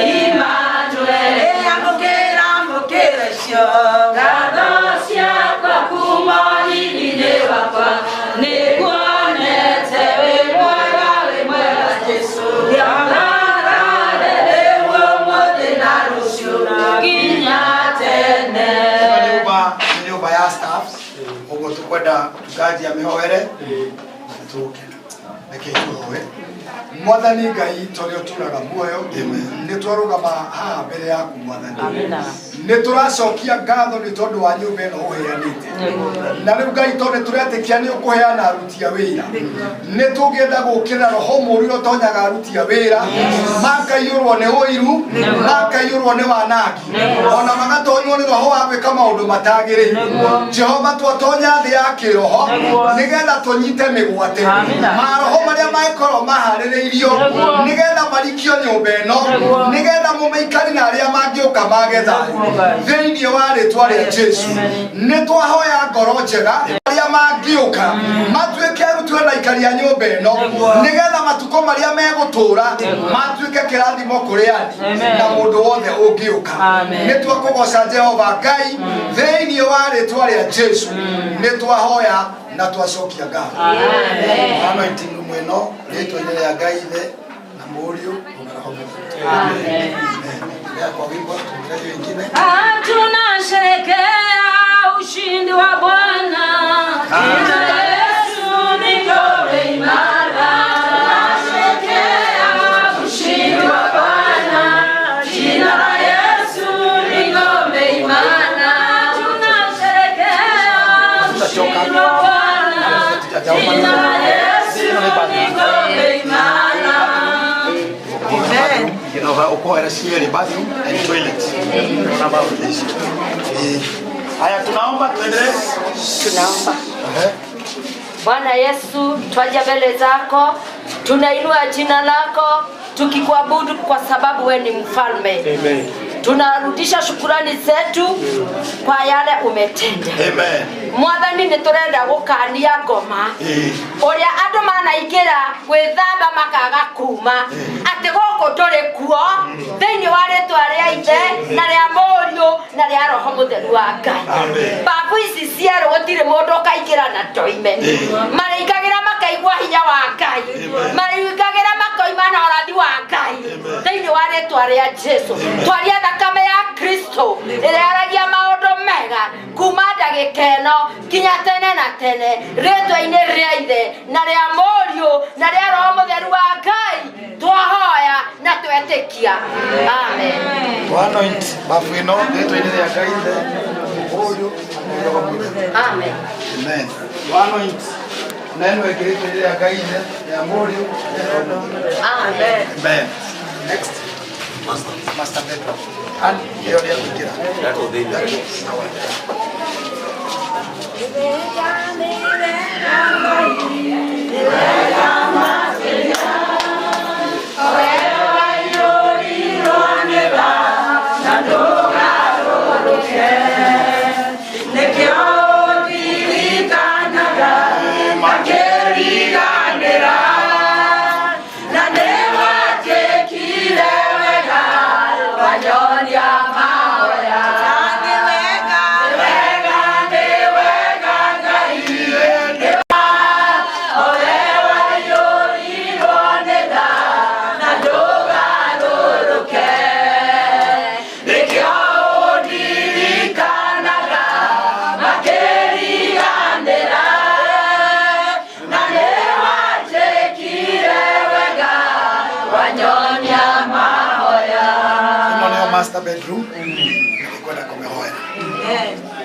Emmanuel amũkĩra amũkĩra icio Ngatho ciakwa kuma hinya-inĩ wakwa nĩnguonete wĩ mwega wĩ mwega Jesũ Ndiamarare rĩu ũmũthĩ na rũciũ nginya tene. Ĩno nyũmba nĩ nyũmba ya staffs, ũguo tũkwenda mchungaji amĩhoere na tũke. Reke tũhoe. Mwathani Ngai torĩa ũtũraga muoyo, nĩ twarũgama haha mbere yaku Mwathani. Amina. Nĩ tũracokia ngatho nĩ tondũ wa nyũmba ĩno ũheanĩte. Na rĩu Ngai tondũ nĩ tũretĩkia nĩ ũkũheana aruti a wĩra. Nĩ tũngĩenda gũkĩra roho mũũru ũrĩa ũtonyaga aruti a wĩra makaiyũrwo nĩ ũiru, makaiyũrwo nĩ wanangi, ona magatonywo nĩ roho wa gwĩka maũndũ matagĩrĩire. Jehova, twatonya thĩ ya kĩroho nĩgetha tũnyite mĩgwate maroho marĩa mangĩkorwo maharĩrĩirio nĩgetha marikio nyũmba ĩno, nĩgetha mũmĩikari na arĩa mangĩũka mage thayũ thĩinĩ wa rĩtwa rĩa Jesu. Nĩ twahoya ngoro njega arĩa mangĩũka matuĩke arutwo na aikari a nyũmba ĩno, nĩgetha matukũ marĩa megũtũũra matuĩke kĩrathimo kũrĩ ani na mũndũ wothe ũngĩũka. Nĩ twakũgoca Jehova Ngai thĩinĩ wa rĩtwa rĩa Jesu. Nĩ twahoya na twacokia ngatho. Anointing room ĩno rĩtwa-inĩ rĩa Ngai Ithe na Mũriũ na Roho Mũtheru. Amen. Endelea kwa wimbo, tuendelee hiyo ingine. Tunasherekea ushindi wa Bwana. Jina la Yesu ni ngome imara. Tunasherekea ushindi wa Bwana. Jina la Yesu ni ngome imara. Tunasherekea ushindi wa Bwana. Jina la Yesu ni ngome imara. Ũkũhoera cierĩ, bathroom and toilet. Na bathroom ici. Haya, tunaomba tuendelee. Tunaomba. Ehe. Bwana Yesu, twaja mbele zako, tunainua jina lako tukikuabudu kwa sababu we ni mfalme. Amen. Tunarudisha shukurani zetu kwa yale umetenda. Amen. Mwathani, nĩ tũrenda gũkania ngoma ũrĩa andũ manaingĩra gwĩthamba makaga kuma atĩ gũkũ tũrĩ kuo thĩinĩ wa rĩtwa rĩa Ithe na rĩa Mũriũ na rĩa Roho Mũtheru wa Ngai. Babu ici cierũ gũtirĩ mũndũ ũkaingĩra na toime. Marĩingagĩra makaigua hinya wa Ngai, marĩingagĩra makoima na ũrathi wa Ngai thĩinĩ wa rĩtwa rĩa Jesu. Twaria thakame ya Kristo ĩrĩa yaragia maũndũ mega kuma ndagĩka ĩno nginya tene na tene, rĩtwa-inĩ rĩa Ithe na rĩa Mũriũ na rĩa Roho Mũtheru wa Ngai twahoya na twetĩkia, amen. Anoint bafu ĩno rĩtwa-inĩ rĩa Ngai Ithe, Mũriũ na Roho Mũtheru. Amen. Amen. Anoint na ĩno ĩngĩ rĩtwa-inĩ rĩa Ngai Ithe, rĩa Mũriũ na Roho Mũtheru. Amen. Amen. Next. Master bedroom. And ĩyo rĩa kũingĩra. Sawa. Ĩno nĩyo master bedroom. Nĩngwenda kũmĩhoera.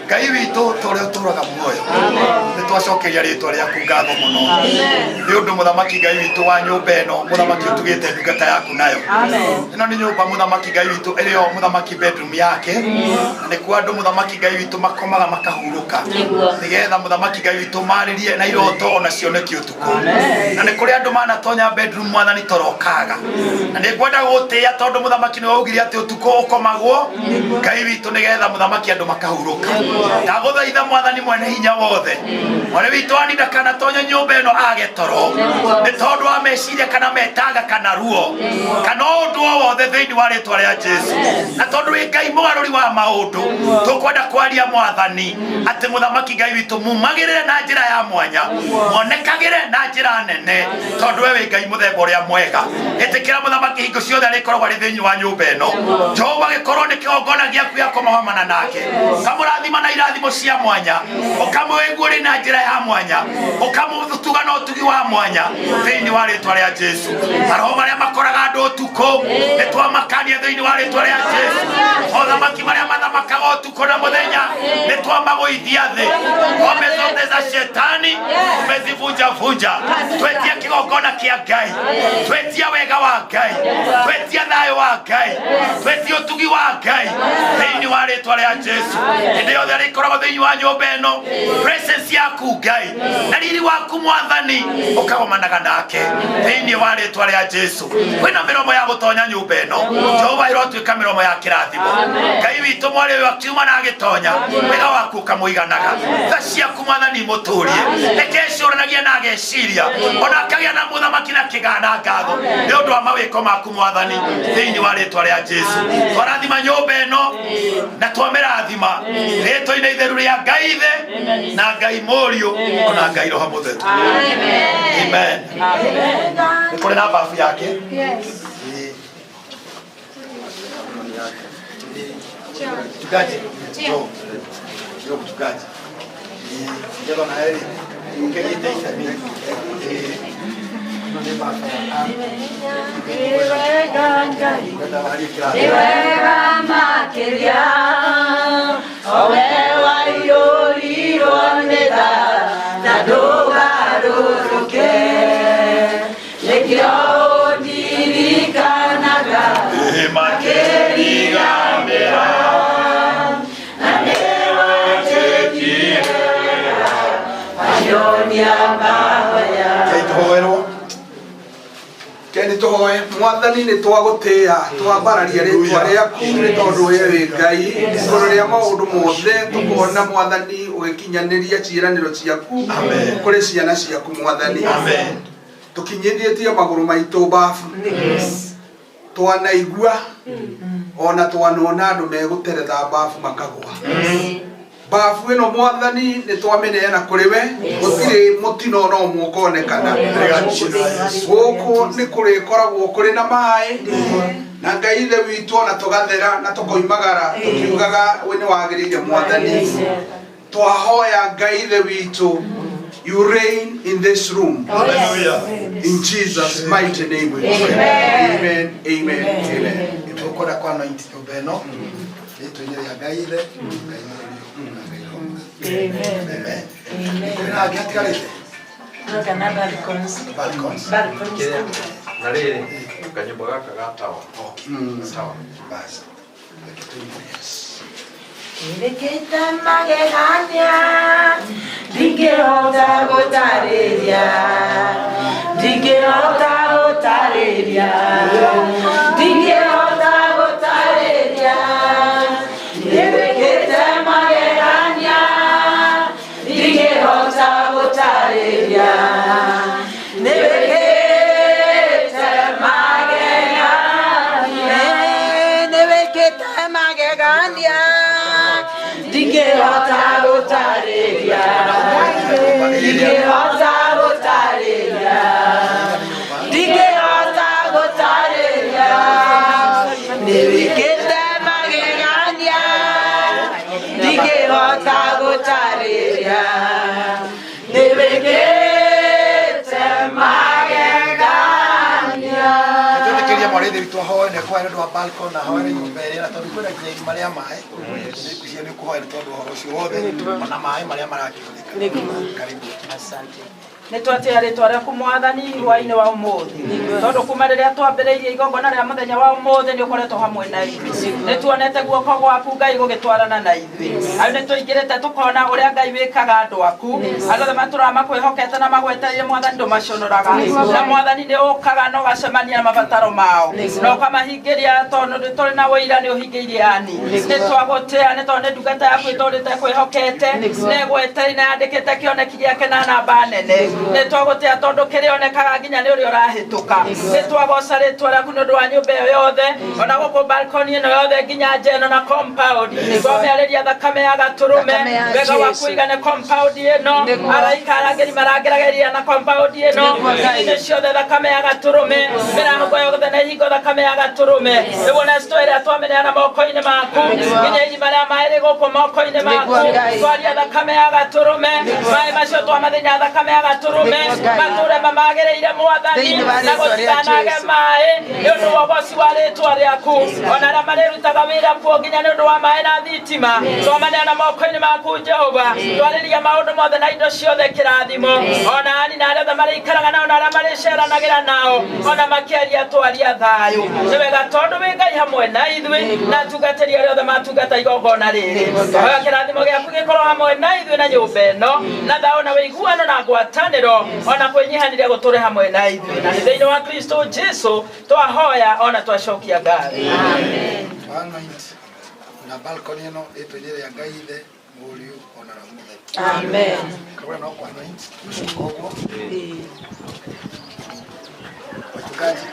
Ngai witũ ta ũrĩa ũtũraga muoyo, nĩ twacokeria rĩtwa rĩaku ngatho mũno nĩ ũndũ mũthamaki Ngai witũ wa nyũmba ĩno mũthamaki ũtugĩte ndungata yaku nayo. Ĩno nĩ nyũmba mũthamaki Ngai witũ ĩrĩ o mũthamaki bedroom yake, na nĩkuo andũ mũthamaki Ngai witũ makomaga makahurũka nĩgetha mũthamaki Ngai witũ marĩrie na iroto ona cioneki ũtukũ. Na nĩ kũrĩ andũ manatonya bedroom, mwathani, torokaga, na nĩ ngwenda gũtĩĩa tondũ mũthamaki nĩ waugire atĩ ũtukũ ũkomagwo Ngai witũ nĩgetha mũthamaki andũ makahurũka. Ndagũthaitha, mwathani mwene hinya wothe, mwarĩ witũ ani ndakanatonya nyũmba ĩno age toro nĩ tondũ wa meciria kana metanga kana ruo kana ũndũ o wothe thĩinĩ wa rĩtwa rĩa Jesu. Na tondũ wĩ Ngai mũgarũri wa maũndũ, tũkwenda kwaria, mwathani, atĩ mũthamaki Ngai witũ mumagĩrĩre na njĩra ya mwanya, monekagĩre na njĩra nene, tondũ we wĩ Ngai mũthemba ũrĩa mwega. Ĩtĩkĩra mũthamaki hingo ciothe arĩkoragwo arĩ thĩinĩ wa nyũmba ĩno. Jehova, gĩkorwo nĩ kĩgongona gĩaku gĩa kũmahomana nake, ũkamũrathima na irathimo cia mwanya, ũkamũĩguũrĩ na njĩra ya mwanya, ũkamũtuga na ũtugi wa mwanya thĩinĩ wa rĩtwa rĩa Jesu. Maroho marĩa makoraga andũ ũtukũ nĩ twamakania thĩinĩ wa rĩtwa rĩa Jesu. Mothamaki marĩa mathamakaga ũtukũ na mũthenya nĩ twamagũithia thĩ. Ngome zote za shetani tumezivunja vunja. Twetia kĩgongona kĩa Ngai, twetia wega wa Ngai, twetia thayũ wa Ngai, twetia ũtugi wa Ngai thĩinĩ wa rĩtwa rĩa Jesu. Hĩndĩ yothe arĩkoragwo thĩinĩ wa nyũmba ĩno, presence yaku Ngai na riri waku Mwathani ũkagomanaga nake thĩinĩ wa rĩtwa rĩa Jesu. Kwĩna mĩromo ya gũtonya nyũmba ĩno, Jehova ĩrotuĩka mĩromo ya kĩrathimo. Ngai witũ mwarĩ ũyũ akiuma na agĩtonya, wega waku ũkamũiganaga, tha ciaku Mwathani imũtũrie, reke ecũranagie na ageciria, ona akagĩa na mũthamaki na kĩgana ngatho nĩ ũndũ wa mawĩko maku Mwathani thĩinĩ wa rĩtwa rĩa Jesu. Twarathima nyũmba ĩno na twamĩrathima rĩtwa-inĩ itheru rĩa Ngai Ithe na Ngai Mũriũ ona Ngai Roho Mũtheru. Amen. Nĩ kũrĩ na babu yake. Ĩĩ. Mchungaji, njoo. Njoo mchungaji. Ĩĩ, nĩgetha nawe rĩ, ũkĩnyite itemi. Ĩĩ. Ĩno nĩ baba ya Ngwenda warie kĩrathi. Nĩ wega makĩria owe waiyũrirwo nĩ tha na ndũgarũrũke, nĩkĩo ũndirikanaga makĩriganĩra, na nĩwanjĩkire wega wanyonia mahoya. Ngai tũhoerwo. Keni tũhoe. Mwathani, nĩ twagũtĩĩa, twambararia rĩtwa rĩaku nĩ tondũ we wĩ Ngai igũrũ rĩa maũndũ mothe. Tũkona Mwathani ũgĩkinyanĩria ciĩranĩro ciaku kũrĩ ciana ciaku. Mwathani, tũkinyithĩtie magũrũ maitũ babu, twanaigua ona twanona andũ megũteretha babu makagwa. Babu ĩno Mwathani nĩ twamĩneana kũrĩ we, gũtirĩ mũtino no ũmwe ũkonekana gũkũ. Nĩ kũrĩkoragwo kũrĩ na maĩ na Ngai Ithe witũ, ona tũgathera na tũkoimagara tũkiugaga we nĩ wagĩrĩire. Mwathani, twahoya Ngai Ithe witũ, you reign in this room. Hallelujah. In Jesus' mighty name we pray. Amen, amen, amen. Tũkwenda kwa anoint nyũmba ĩno rĩtwa-inĩ rĩa Ngai Ithe, Ngai Mũriũ na Ngai Roho Mũtheru. Amen. Kũrĩ na angĩ hatigarĩte? Kana balconies. Balconies. Balconies. Na rĩrĩ kanyũmba gaka ga tawa tawa. Basi. Reke tũigue. Yes. Wĩkĩte magegania ndingĩhota gũtarĩria, ndingĩhota gũtarĩria, ndingĩhota gũtarĩria. Nĩwĩkĩte magegania ndingĩhota gũtarĩria, nĩwĩkĩte magegania, nĩwĩkĩte magegania ndingĩhota gũtarĩria, ndingĩhota gũtarĩria, ndingĩhota gũtarĩria. Nĩwĩkĩte magegania ndingĩhota gũtarĩria, nĩwĩkĩte magegania. Twĩtĩkĩrie mwarĩ Ithe witũ ahoe, nĩ akũhoe nĩ ũndũ wa balcony na ahoere nyũmba ĩrĩa, na tondũ kwĩna nginya irima rĩa maĩ. Nĩngwĩciria nĩ ũkũhoya nĩ tondũ ũhoro ũcio wothe ona maĩ marĩa marakĩhũthĩka. Karibu. Asante. Nĩ twatĩa rĩtwa rĩaku Mwathani hwainĩ wa ũmũthĩ, tondũ kuma rĩrĩa twambĩrĩirie igongona rĩa mũthenya wa ũmũthĩ nĩ ũkoretwo hamwe na ithuĩ. Nĩ tuonete guoko gwaku Ngai gũgĩtwarana na ithuĩ. Andũ nĩ tũingĩrĩte tũkona ũrĩa Ngai wĩkaga andũ aku, andũ othe matũraga makwĩhokete na magwetereire. Mwathani, ndũmaconoraga, na Mwathani nĩ ũkaga na ũgacemania na mabataro mao na ũkamahingĩria, tondũ nĩ tũrĩ na ũira nĩ ũhingĩirie. Ani nĩ twagũtĩa nĩ tondũ nĩ ndungata yaku ĩtũrĩte kwĩhokete, nĩ ĩgwetereire na yandĩkĩte kĩoneki gĩake na namba nene. Nĩ twagũtĩa tondũ kĩrĩa onekaga nginya nĩ ũrĩa ũrahĩtũka. Nĩ twagoca rĩtwa rĩaku nĩ ũndũ wa nyũmba ĩyo yothe ona gũkũ balcony ĩno yothe nginya nja ĩno na compound. Twamĩarĩria thakame ya gatũrũme wega wa kũigane compound ĩno araika arangĩri marangĩragĩria na compound ĩno inĩ ciothe thakame ya gatũrũme mĩrango yothe na ihingo thakame ya gatũrũme nĩguo na store ĩrĩa twamĩneana moko-inĩ maku nginya irima rĩa maĩ rĩ gũkũ moko-inĩ maku twaria thakame ya gatũrũme maĩ macio twamathĩnya thakame ya gatũrũme matũre mamagĩrĩire mwathani na gũtikanage maĩ nĩ ũndũ wa ũgoci wa rĩtwa rĩaku ona arĩa marĩrutaga wĩra kuo nginya nĩ ũndũ wa maĩ na thitima twamaneana moko-inĩ maku Jehova twarĩria maũndũ mothe na indo ciothe kĩrathimo ona ani na arĩa othe marĩikaraga nao na arĩa marĩceranagĩra nao ona makĩaria twaria thayũ nĩ wega tondũ wĩ Ngai hamwe na ithuĩ na atungatĩri arĩa othe matungata igongona rĩrĩ hoya kĩrathimo gĩaku gĩkorwo hamwe na ithuĩ na nyũmba ĩno na thayũ na wĩiguano na ngwatanĩro ona kwĩnyihanĩria gũtũre hamwe na ithuĩ na nĩ thĩinĩ wa Kristo Jesu twahoya ona twacokia ngatho. Amen. Na balcony ĩno rĩtwa-inĩ rĩa Ngai Ithe Mũriũ ona Roho Mũtheru. Amen. Kabura no kwa anoint koguo. Wachungaji.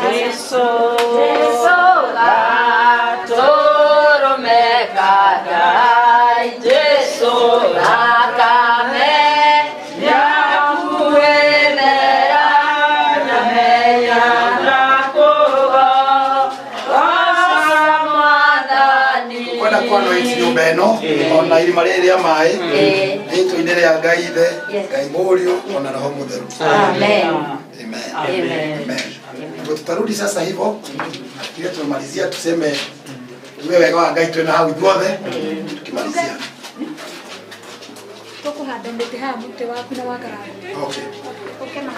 Jesu gatũrũme ka Ngai Jesu thakame yaku ĩthera nyamenya ndakũgoca Mwathani. Kwenda kwa anoint nyũmba ĩno ona irima rĩrĩ rĩa maĩ rĩtwa-inĩ rĩa Ngai Ithe Ngai Mũriũ ona Roho Mũtheru. Amen. Amen. Amen. Ndio tutarudi sasa hivyo. Nafikiria tumemalizia, tuseme tuwe wega wa Ngai twena hau ithuothe tukimalizia. Tũkũhanda mĩtĩ haha mũtĩ waku na wa karanga. Okay. Ũke na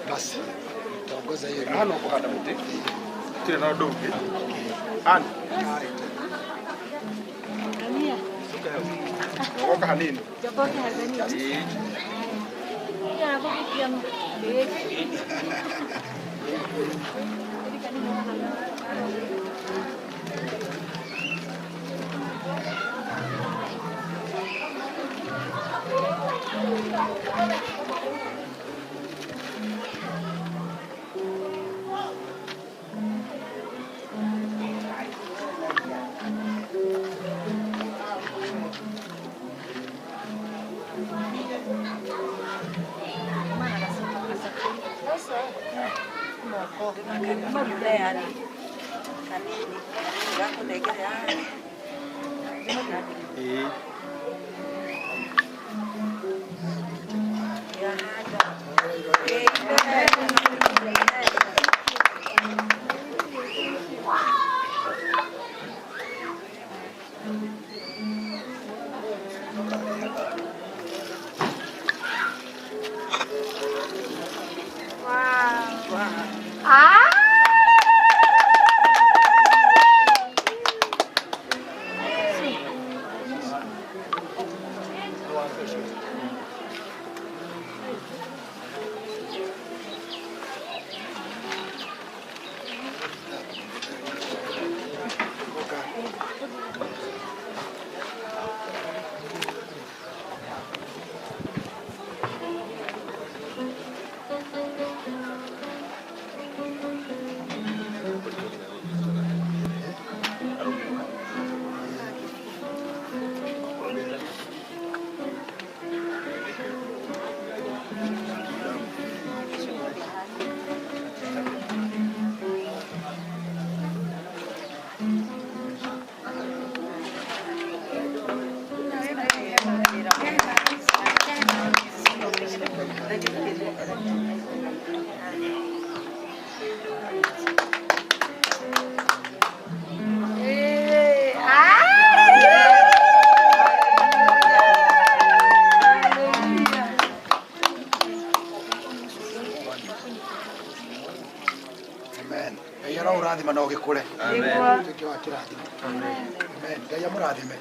Basi tutaongoza hiyo. Hano kuhanda muti. Tire na ũndũ ũngĩ. Ani. Jogoka hanini. Jogoka hanini. Amen. Ngai arorathima no gikure. Tuike wa kirathimo. Amen. Ngai amurathime.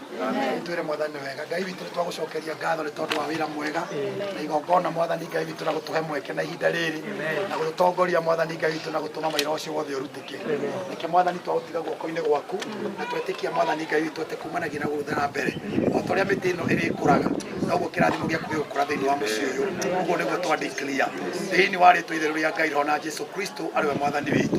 Twire mwathani wega. Ngai witũ twagucokeria ngatho nĩ tondũ wa wĩra mwega na igongona mwathani Ngai witũ na gũtũhe mweke na ihinda rĩrĩ na gũtũtongoria mwathani Ngai witũ na gũtũma maira ũcio wothe ũrutĩke. Reke mwathani twagũtiga guoko-inĩ gwaku na twetĩkia mwathani Ngai witũ atĩ kumanagia na gũthiĩ na mbere o ta ũrĩa mĩtĩ ĩno ĩrĩkũraga noguo kĩrathimo gĩaku gĩgũkũra thĩinĩ wa mũciĩ ũyũ. Ũguo nĩguo twa declare thĩinĩ wa rĩtwa itheru rĩa Ngai Roho na Jesu Kristo arĩ we mwathani witũ.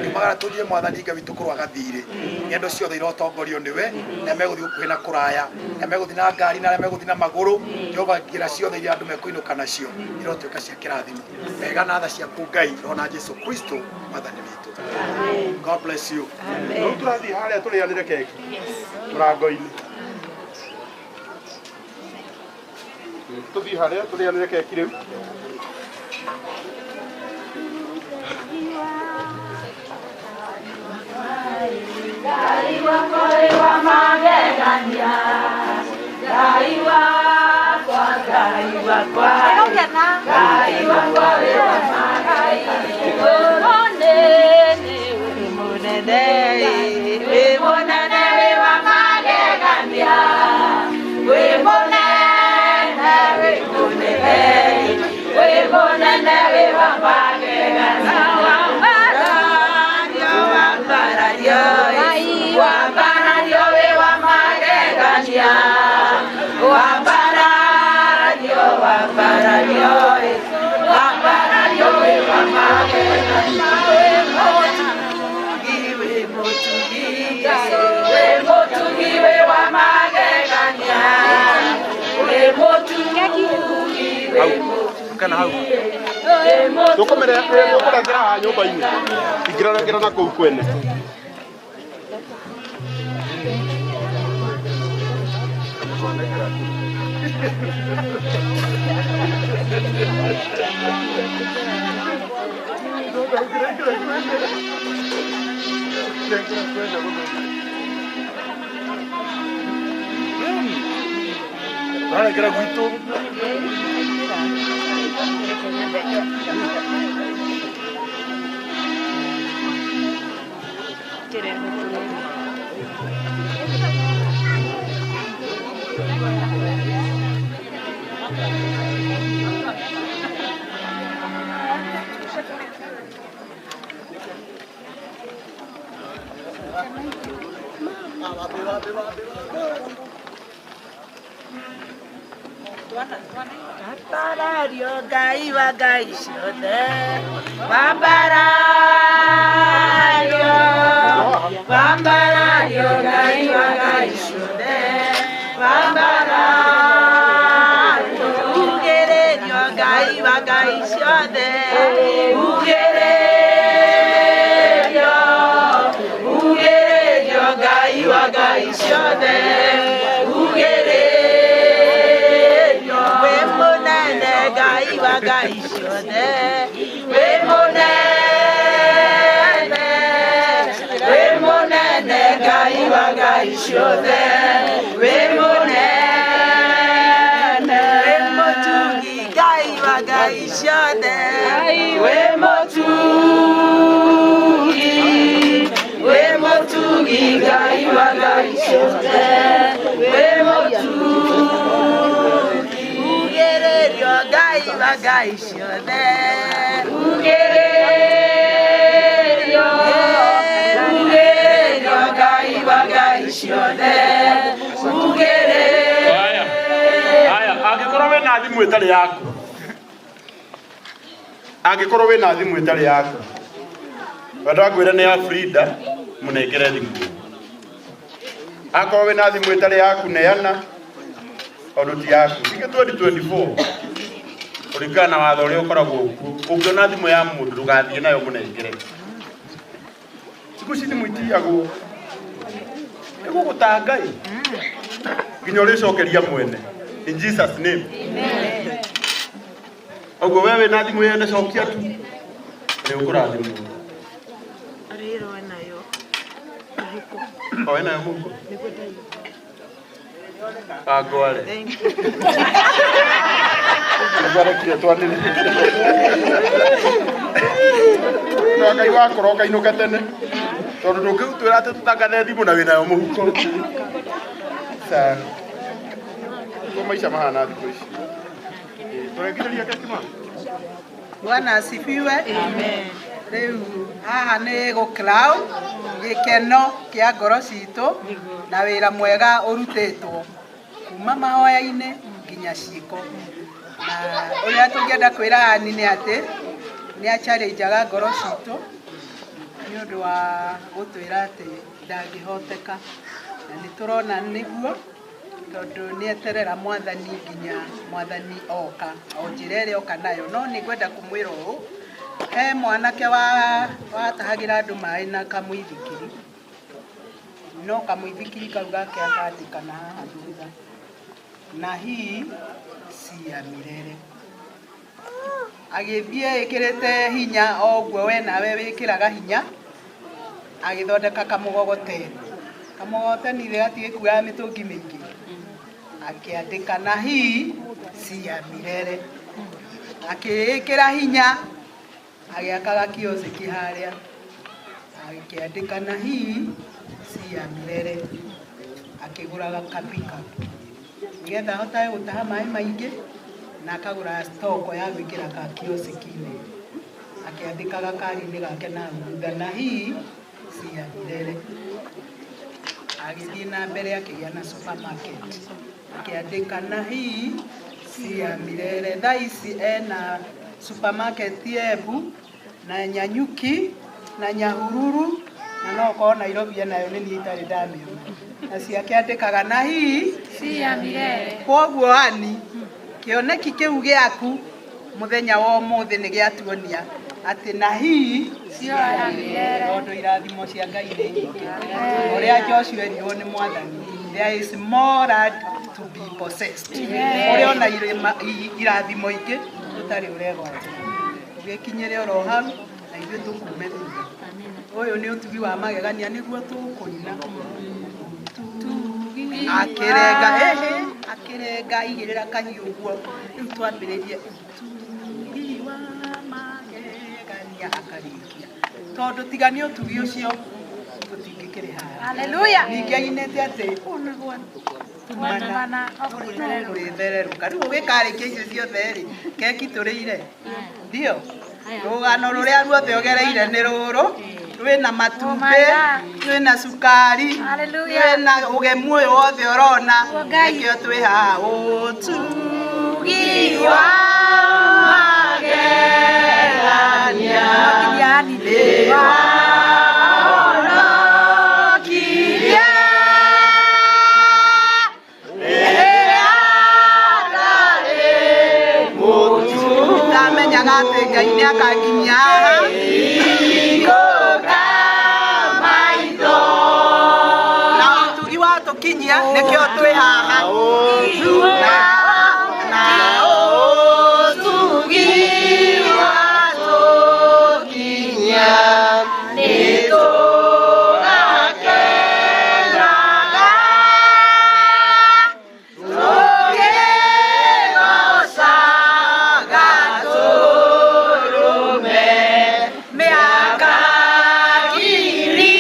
Tũmagara tũthiĩ mwathani Ngai witũ kũrwaga thirĩ ng'endo ciothe irotongorio nĩwe na megũthiĩ gũkuhĩ na kũraya na megũthiĩ na ngari na arĩa megũthiĩ na magũrũ. Jehova njĩra ciothe iria andũ mekũinũka nacio irotuĩka cia kĩrathimo mega na tha ciaku Ngai Roho na Jesu Kristo mwathani witũ. God bless you. Rĩu tũrathiĩ harĩa tũrĩanĩre keki mũrango-inĩ. Tũthiĩ harĩa tũrĩanĩre keki rĩu. Ngai wakwa wĩ wa magegania, Ngai wakwa, Ngai wakwa, Ngai wakwa wĩ wa magegania. Wĩ mũnene, wĩ mũnene, wĩ wa magegania, wĩ mũnene, wĩ mũnene, wĩ mũnene, wĩ wa magegania. Wambarario, wĩ wa magegania, wambarario, wambarario, wambarario wĩ wa magegania. Wĩ mũtugi, wĩ mũtugi, wĩ mũtugi wĩ wa magegania, wĩ mũtugi, wĩ mũtugi. Tũkũrengera haha nyũmba-inĩ. Ingĩrarengera na kũu kwene. Tũrarengera gwitũ. Wambarario Ngai wa Ngai ciothe, wambarario, wambarario Ngai wa Ngai ciothe, wambarario, ugĩrĩrio Ngai wa Ngai ciothe, ugĩrĩrio ciothe ugĩrĩrio Wĩ mũnene Ngai wa Ngai ciothe wĩ mũnene wĩ mũnene Ngai wa Ngai ciothe wĩ mũnene Wĩ mũtugi Ngai wa Ngai ciothe wĩ mũtugi wĩ mũtugi Ngai wa Ngai ciothe wĩ mũtugi Ugĩrĩrio Ngai wa Ngai ciothe Ugĩrĩrio ugĩrĩrio Ngai wa Ngai ciothe ugĩrĩrio Haya. Haya, angĩkorwo wĩna thimũ ĩtarĩ yaku. Angĩkorwo wĩna thimũ ĩtarĩ yaku. Wenda ngwĩre nĩ ya Frida, mũnengere thimũ. Akorwo wĩna thimũ ĩtarĩ yaku neana tondũ ti yaku. Ningĩ 2024 kũringana na watho ũrĩa ũkoragwo kuo, ũngĩona thimũ ya mũndũ ndũgathiĩ nayo mũnengere. Thikũ ici thimũ itiyagwo. Ĩgũgũta Ngai nginya ũrĩcokeria mwene. In Jesus name. Ũguo we wĩna thimũ yene cokia tu. Nĩ ũkũrathimwo. Arĩrwo nayo O wĩnayo mũhuko? Angware. Nĩngwarekire twanĩrĩre. No Ngai wakora ũkainũka tene. Tondũ ndũngĩtwĩra atĩ tũtangathe thimũ na wĩnayo mũhuko. Sawa. Ko maica mahana thikũ ici. Tũrengithĩria keki ma? Bwana asifiwe. Rĩu haha nĩ gũ crown gĩkeno kĩa ngoro citũ na wĩra mwega ũrutĩtwo kuma mahoya-inĩ nginya ciĩko. Na ũrĩa tũngĩenda kwĩra Ani nĩ atĩ nĩ achallengeaga ngoro citũ nĩ ũndũ wa gũtwĩra atĩ ndangĩhoteka na nĩ tũrona nĩguo tondũ nĩ eterera mwathani nginya mwathani oka o njĩra ĩrĩa oka nayo no nĩ ngwenda kũmwĩra ũũ he mwanake wa watahagĩra andũ maĩ na kamũithikiri no kamũithikiri kau gake akandĩka na haha thutha na hii si ya milele agĩthiĩ ĩkĩrĩte hinya o ũguo we nawe wĩkĩraga hinya agĩthondeka kamũgogoteni kamũgogoteni gatigĩkuaga mĩtũngi mĩingĩ akĩandĩka na hii si ya milele akĩĩkĩra hinya agĩaka gakiosiki harĩa akĩandĩka na hii si ya milele akĩgũra gakapika nĩgetha ahotage gũtaha maĩ maingĩ na akagũra stoko ya gwĩkĩra gakiosiki-inĩ akĩandĩka gakari-inĩ gake na thutha na hii si ya milele agĩthiĩ na mbere akĩgĩa na supermarket akĩandĩka na hii si ya milele thaa ici ena supermarket Embu na Nyanyuki na Nyahururu na no ũkorwo Nairobi enayo nĩ niĩ itarĩ ndamĩona na ciake andĩkaga na hii Si ya milele. Kwoguo ani kĩoneki kĩu gĩaku mũthenya wa ũmũthĩ nĩ gĩatuonia atĩ na hii Si ya milele. Tondũ irathimo cia Ngai nĩ nyingĩ ũrĩa Joshua erirwo nĩ mwathani there is more land to be possessed ũrĩa ona irathimo ingĩ ũtarĩ ũregwatĩra ũgĩkinyĩre oro hau na ithuĩ tũkume thutha ũyũ nĩ ũtugi wa magegania nĩguo tũkũina akĩrenga ĩhĩ akĩrenga igĩrĩra kahiũ ũguo rĩu twambĩrĩrie ũtugi wa magegania akarĩkia tondũ tiga nĩ ũtugi ũcio tũtingĩkĩrĩ haha. Hallelujah. Ningĩ ainĩte atĩ ona gwatumana kũrĩthererũka rĩu ũgĩkarĩkia icio ciothe rĩ keki tũrĩire ndio rũgano rũrĩa ruothe ũgereire nĩ rũrũ rwĩna matumbĩ rwĩna cukari rwĩna ũgemu ũyũ wothe ũrona nĩkĩo twĩ haha ũtugi wa magegania nĩ wahonokirie ndamenyaga atĩ Ngai nĩ akanginyia haha na ũtugi wa watũkinyia nĩkĩo twĩ haha na ũtugi watũkinyia nĩtũgakenaga tũkĩgocaga tũrũme mĩaka ngiri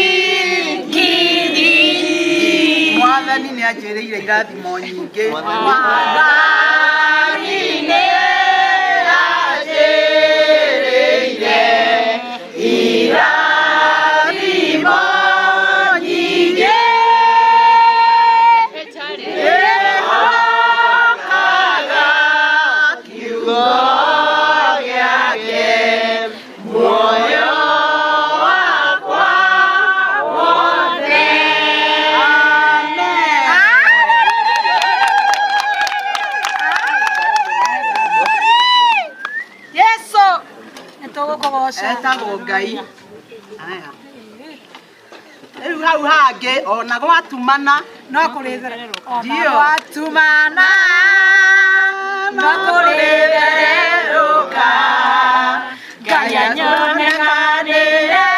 ngiri. Mwathani nĩ anjĩrĩire irathimo nyingĩ. Mwathani nĩ anjĩrĩire irathimo nyingĩ. Ndĩhokaga kiugo gĩake muoyo wakwa wothe. Yesu nĩtũgũkũgoca. Etagwo Ngai. Aya. Rĩu hau hangĩ ona gwatumana no kũrĩthererũka. Ona Ndio. gwatumana no kũrĩthererũka. Ngai anyonekanĩre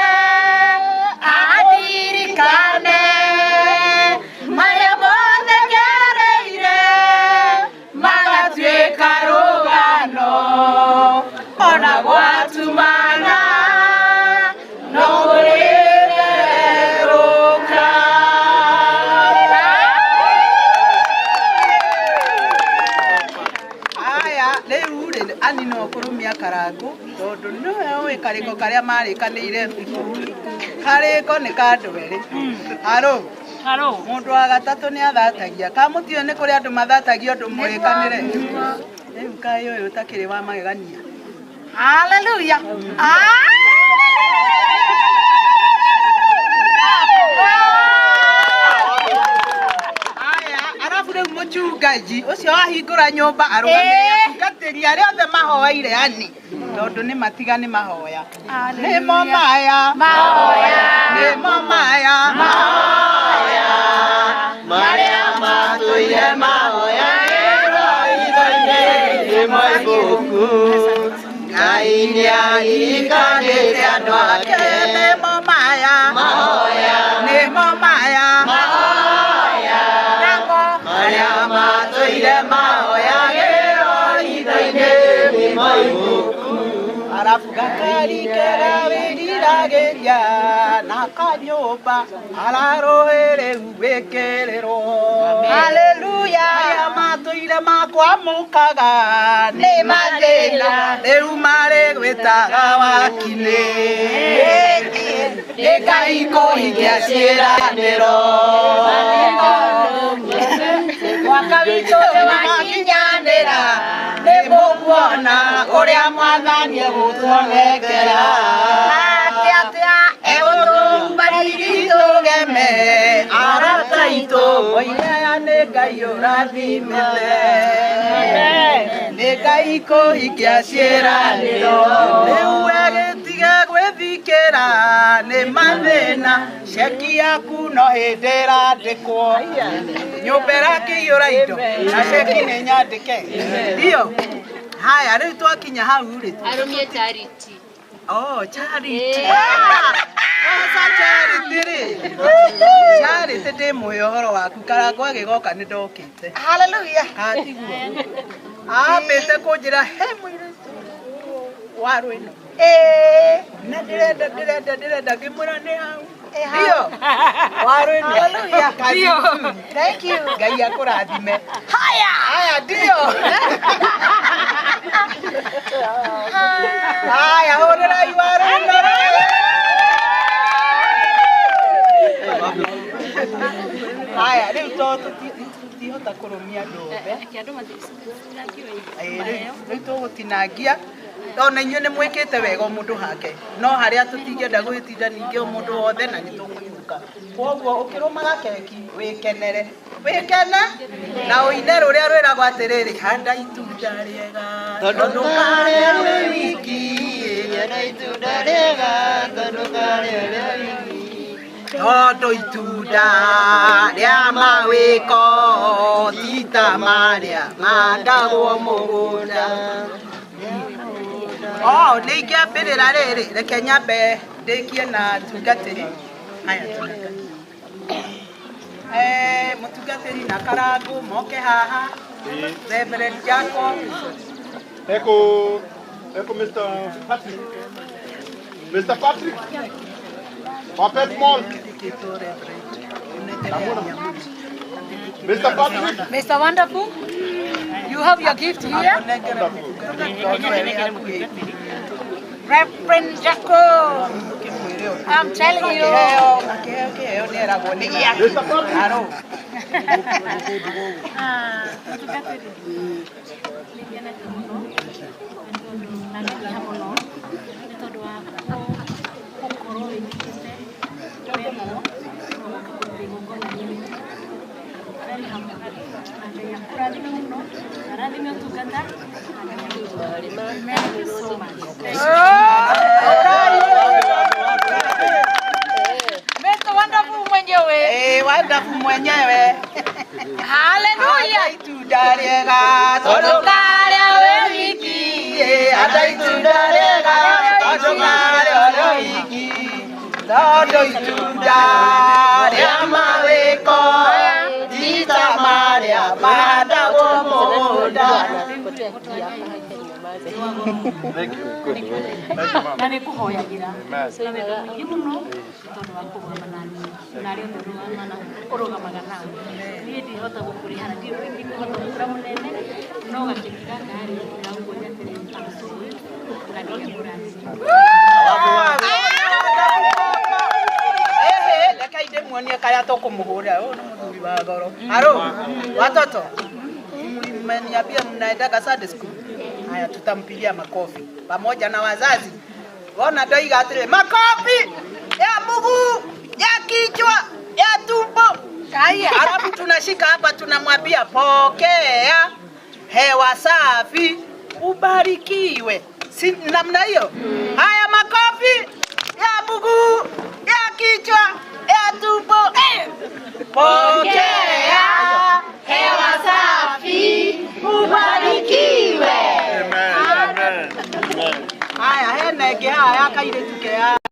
andirikane marĩa mothe ngereire magatuĩka rũgano ona gwatumana no kũrĩthererũka. Aya rĩu rĩ ani no kũrũmia karangũ tondũ nĩwe ũĩ karĩko karĩa marĩkanĩire karĩko nĩ ka andũ erĩ. Harũ mũndũ wa gatatũ nĩ athatagia ka mũtiũĩ nĩ kũrĩ andũ mathatagia ũndũ mũrĩkanĩre. Rĩu kaĩ ũyũ ũtakĩrĩ wa magegania. Hallelujah. Aya arabu rĩu mũchungaji ũcio wahingũra nyũmba arũgamĩrĩre atungatĩri arĩa othe mahoeire yani tondũ nĩ matiga nĩ mahoya. Nĩmo maya Mahoya. nĩmo maya Mahoya. Marĩa matũire mahoya itho-inĩ nĩmo ibuku Ngai nĩaririkanĩte andũ ake. Nĩmo maya Mahoya. nĩmo maya Mahoya. Namo Marĩa matũire mahoyagĩrwo itho-inĩ nĩmo ibuku. Arabu gakari kega wĩriragĩria na kanyũmba ararũĩ rĩu wĩkĩrĩrwo. Hallelujah. Arĩa matũire makwamũkaga nĩ mathĩna rĩu marĩ gwĩtaga wakinĩ. Nĩ Ngai kũhingia ciĩranĩro. Mwaka witũ nĩwakinyanĩra nĩ mũkuona ũrĩa mwathani egũtuonekera. Atĩa atĩa Egũtũmba riri tũgeme arata aitũ moire aya nĩ Ngai ũrathimĩte. Nĩ Ngai kũhingia ciĩranĩro. Rĩu we gĩtige gwĩthikĩra nĩ mathĩna ceki yaku no hĩndĩ ĩrandĩkwo. Nyũmba ĩrakĩiyũra indo na ceki nĩ nyandĩke. Ndio. Haya rĩu twakinya hau rĩ. Arũmie Charity. Oh, Charity. Sasa Charity rĩ. Charity ndĩ mũhe ũhoro waku karangũ agĩgoka nĩ ndokĩte. Hallelujah. Katiguo. Ambĩte kũnjĩra he mũirĩtu wa rwĩno. Na ndĩrenda ndĩrenda ndĩrenda ngĩmwĩra nĩ hau. Ndio. Wa rwĩno. Hallelujah. Kazi Ndio. nzuri. Thank you. Ngai akũrathime. Haya. Haya ndio. Haya hũrĩrai wa rwĩno. Haya rĩu to tũtihota kũrũmia andũ othe. Rĩu tũgũtinangia ona inyuĩ nĩ mwĩkĩte wega o mũndũ hake no harĩa tũtingĩenda gwĩtinda ningĩ o mũndũ wothe na nĩ tũkũinũka koguo ũkĩrũmaga keki wĩkenere wĩkene na ũine rũrĩa rwĩragwo atĩrĩrĩ handa itunda rĩega Tondũ karĩa wĩ wiki, handa itunda rĩega, tondũ karĩa wĩ wiki. Tondũ itunda rĩa mawĩko ti ta marĩa mandagwo mũgũnda. Oh, nĩ ingĩambĩrĩra rĩrĩ, reke nyambe ndĩkie na tungatĩri. Haya, tungatĩri. Mũtungatĩri na Karangũ moke haha. Reverend Jacob. Eko, Eko Mr. Patrick. Mr. Patrick. Puppet Mall. Mr. Patrick. Mr. Wonderful, you have your gift here. Reverend Jacob, I'm telling you. Kĩheo nĩ eragwo nĩ gĩake. Aro. Mũtungatĩri, nĩ ngenete mũno na ngekiha mũno nĩ tondũ wa gũkorwo wĩnyitĩte wetwo ũgoka kũruta igongona rĩrĩ. Very humble. Na Ngai akũrathime mũno, arathime ũtungata, na Ngai akũrathime. Thank you so much. Thank you. Mr. Wonderful mwenyewe. Wonderful mwenyewe. Hallelujah. Hata itunda rĩega tondũ karĩa wĩ wiki. Hata itunda rĩega tondũ karĩa wĩ wiki. Tondũ itunda rĩa mawĩko ti ta marĩa mahandagwo mũgũnda. Na nĩ ngũhoyagĩra na wendo mũingĩ mũno tondũ wa kũrũgama na niĩ na arĩa othe ũrũgamaga nao. Niĩ ndihota gũkũrĩha na ndirĩ ndingĩhota gũkũra mũnene no gakeki gaka rĩ ndĩrakuonia atĩrĩ I'm so grateful na Ngai akũrathime. Ehe, reke ndĩmuonie karĩa tũkũmũhũrĩra. Ũyũ nĩ mũthuri wa goro. Aro, watoto, mmeniambia mnaendaga Sunday school. Haya, tutampigia makofi pamoja na wazazi. Wona ndoiga atĩrĩ, makofi ya mguu, ya kichwa, ya tumbo. Alafu tunashika hapa tunamwambia pokea hewa safi, ubarikiwe. Si namna hiyo? Haya, makofi ya mguu, ya kichwa, ya tumbo. Pokea hewa safi, ubarikiwe. Haya, hena ĩngĩ haha ya kairĩtu ke haha.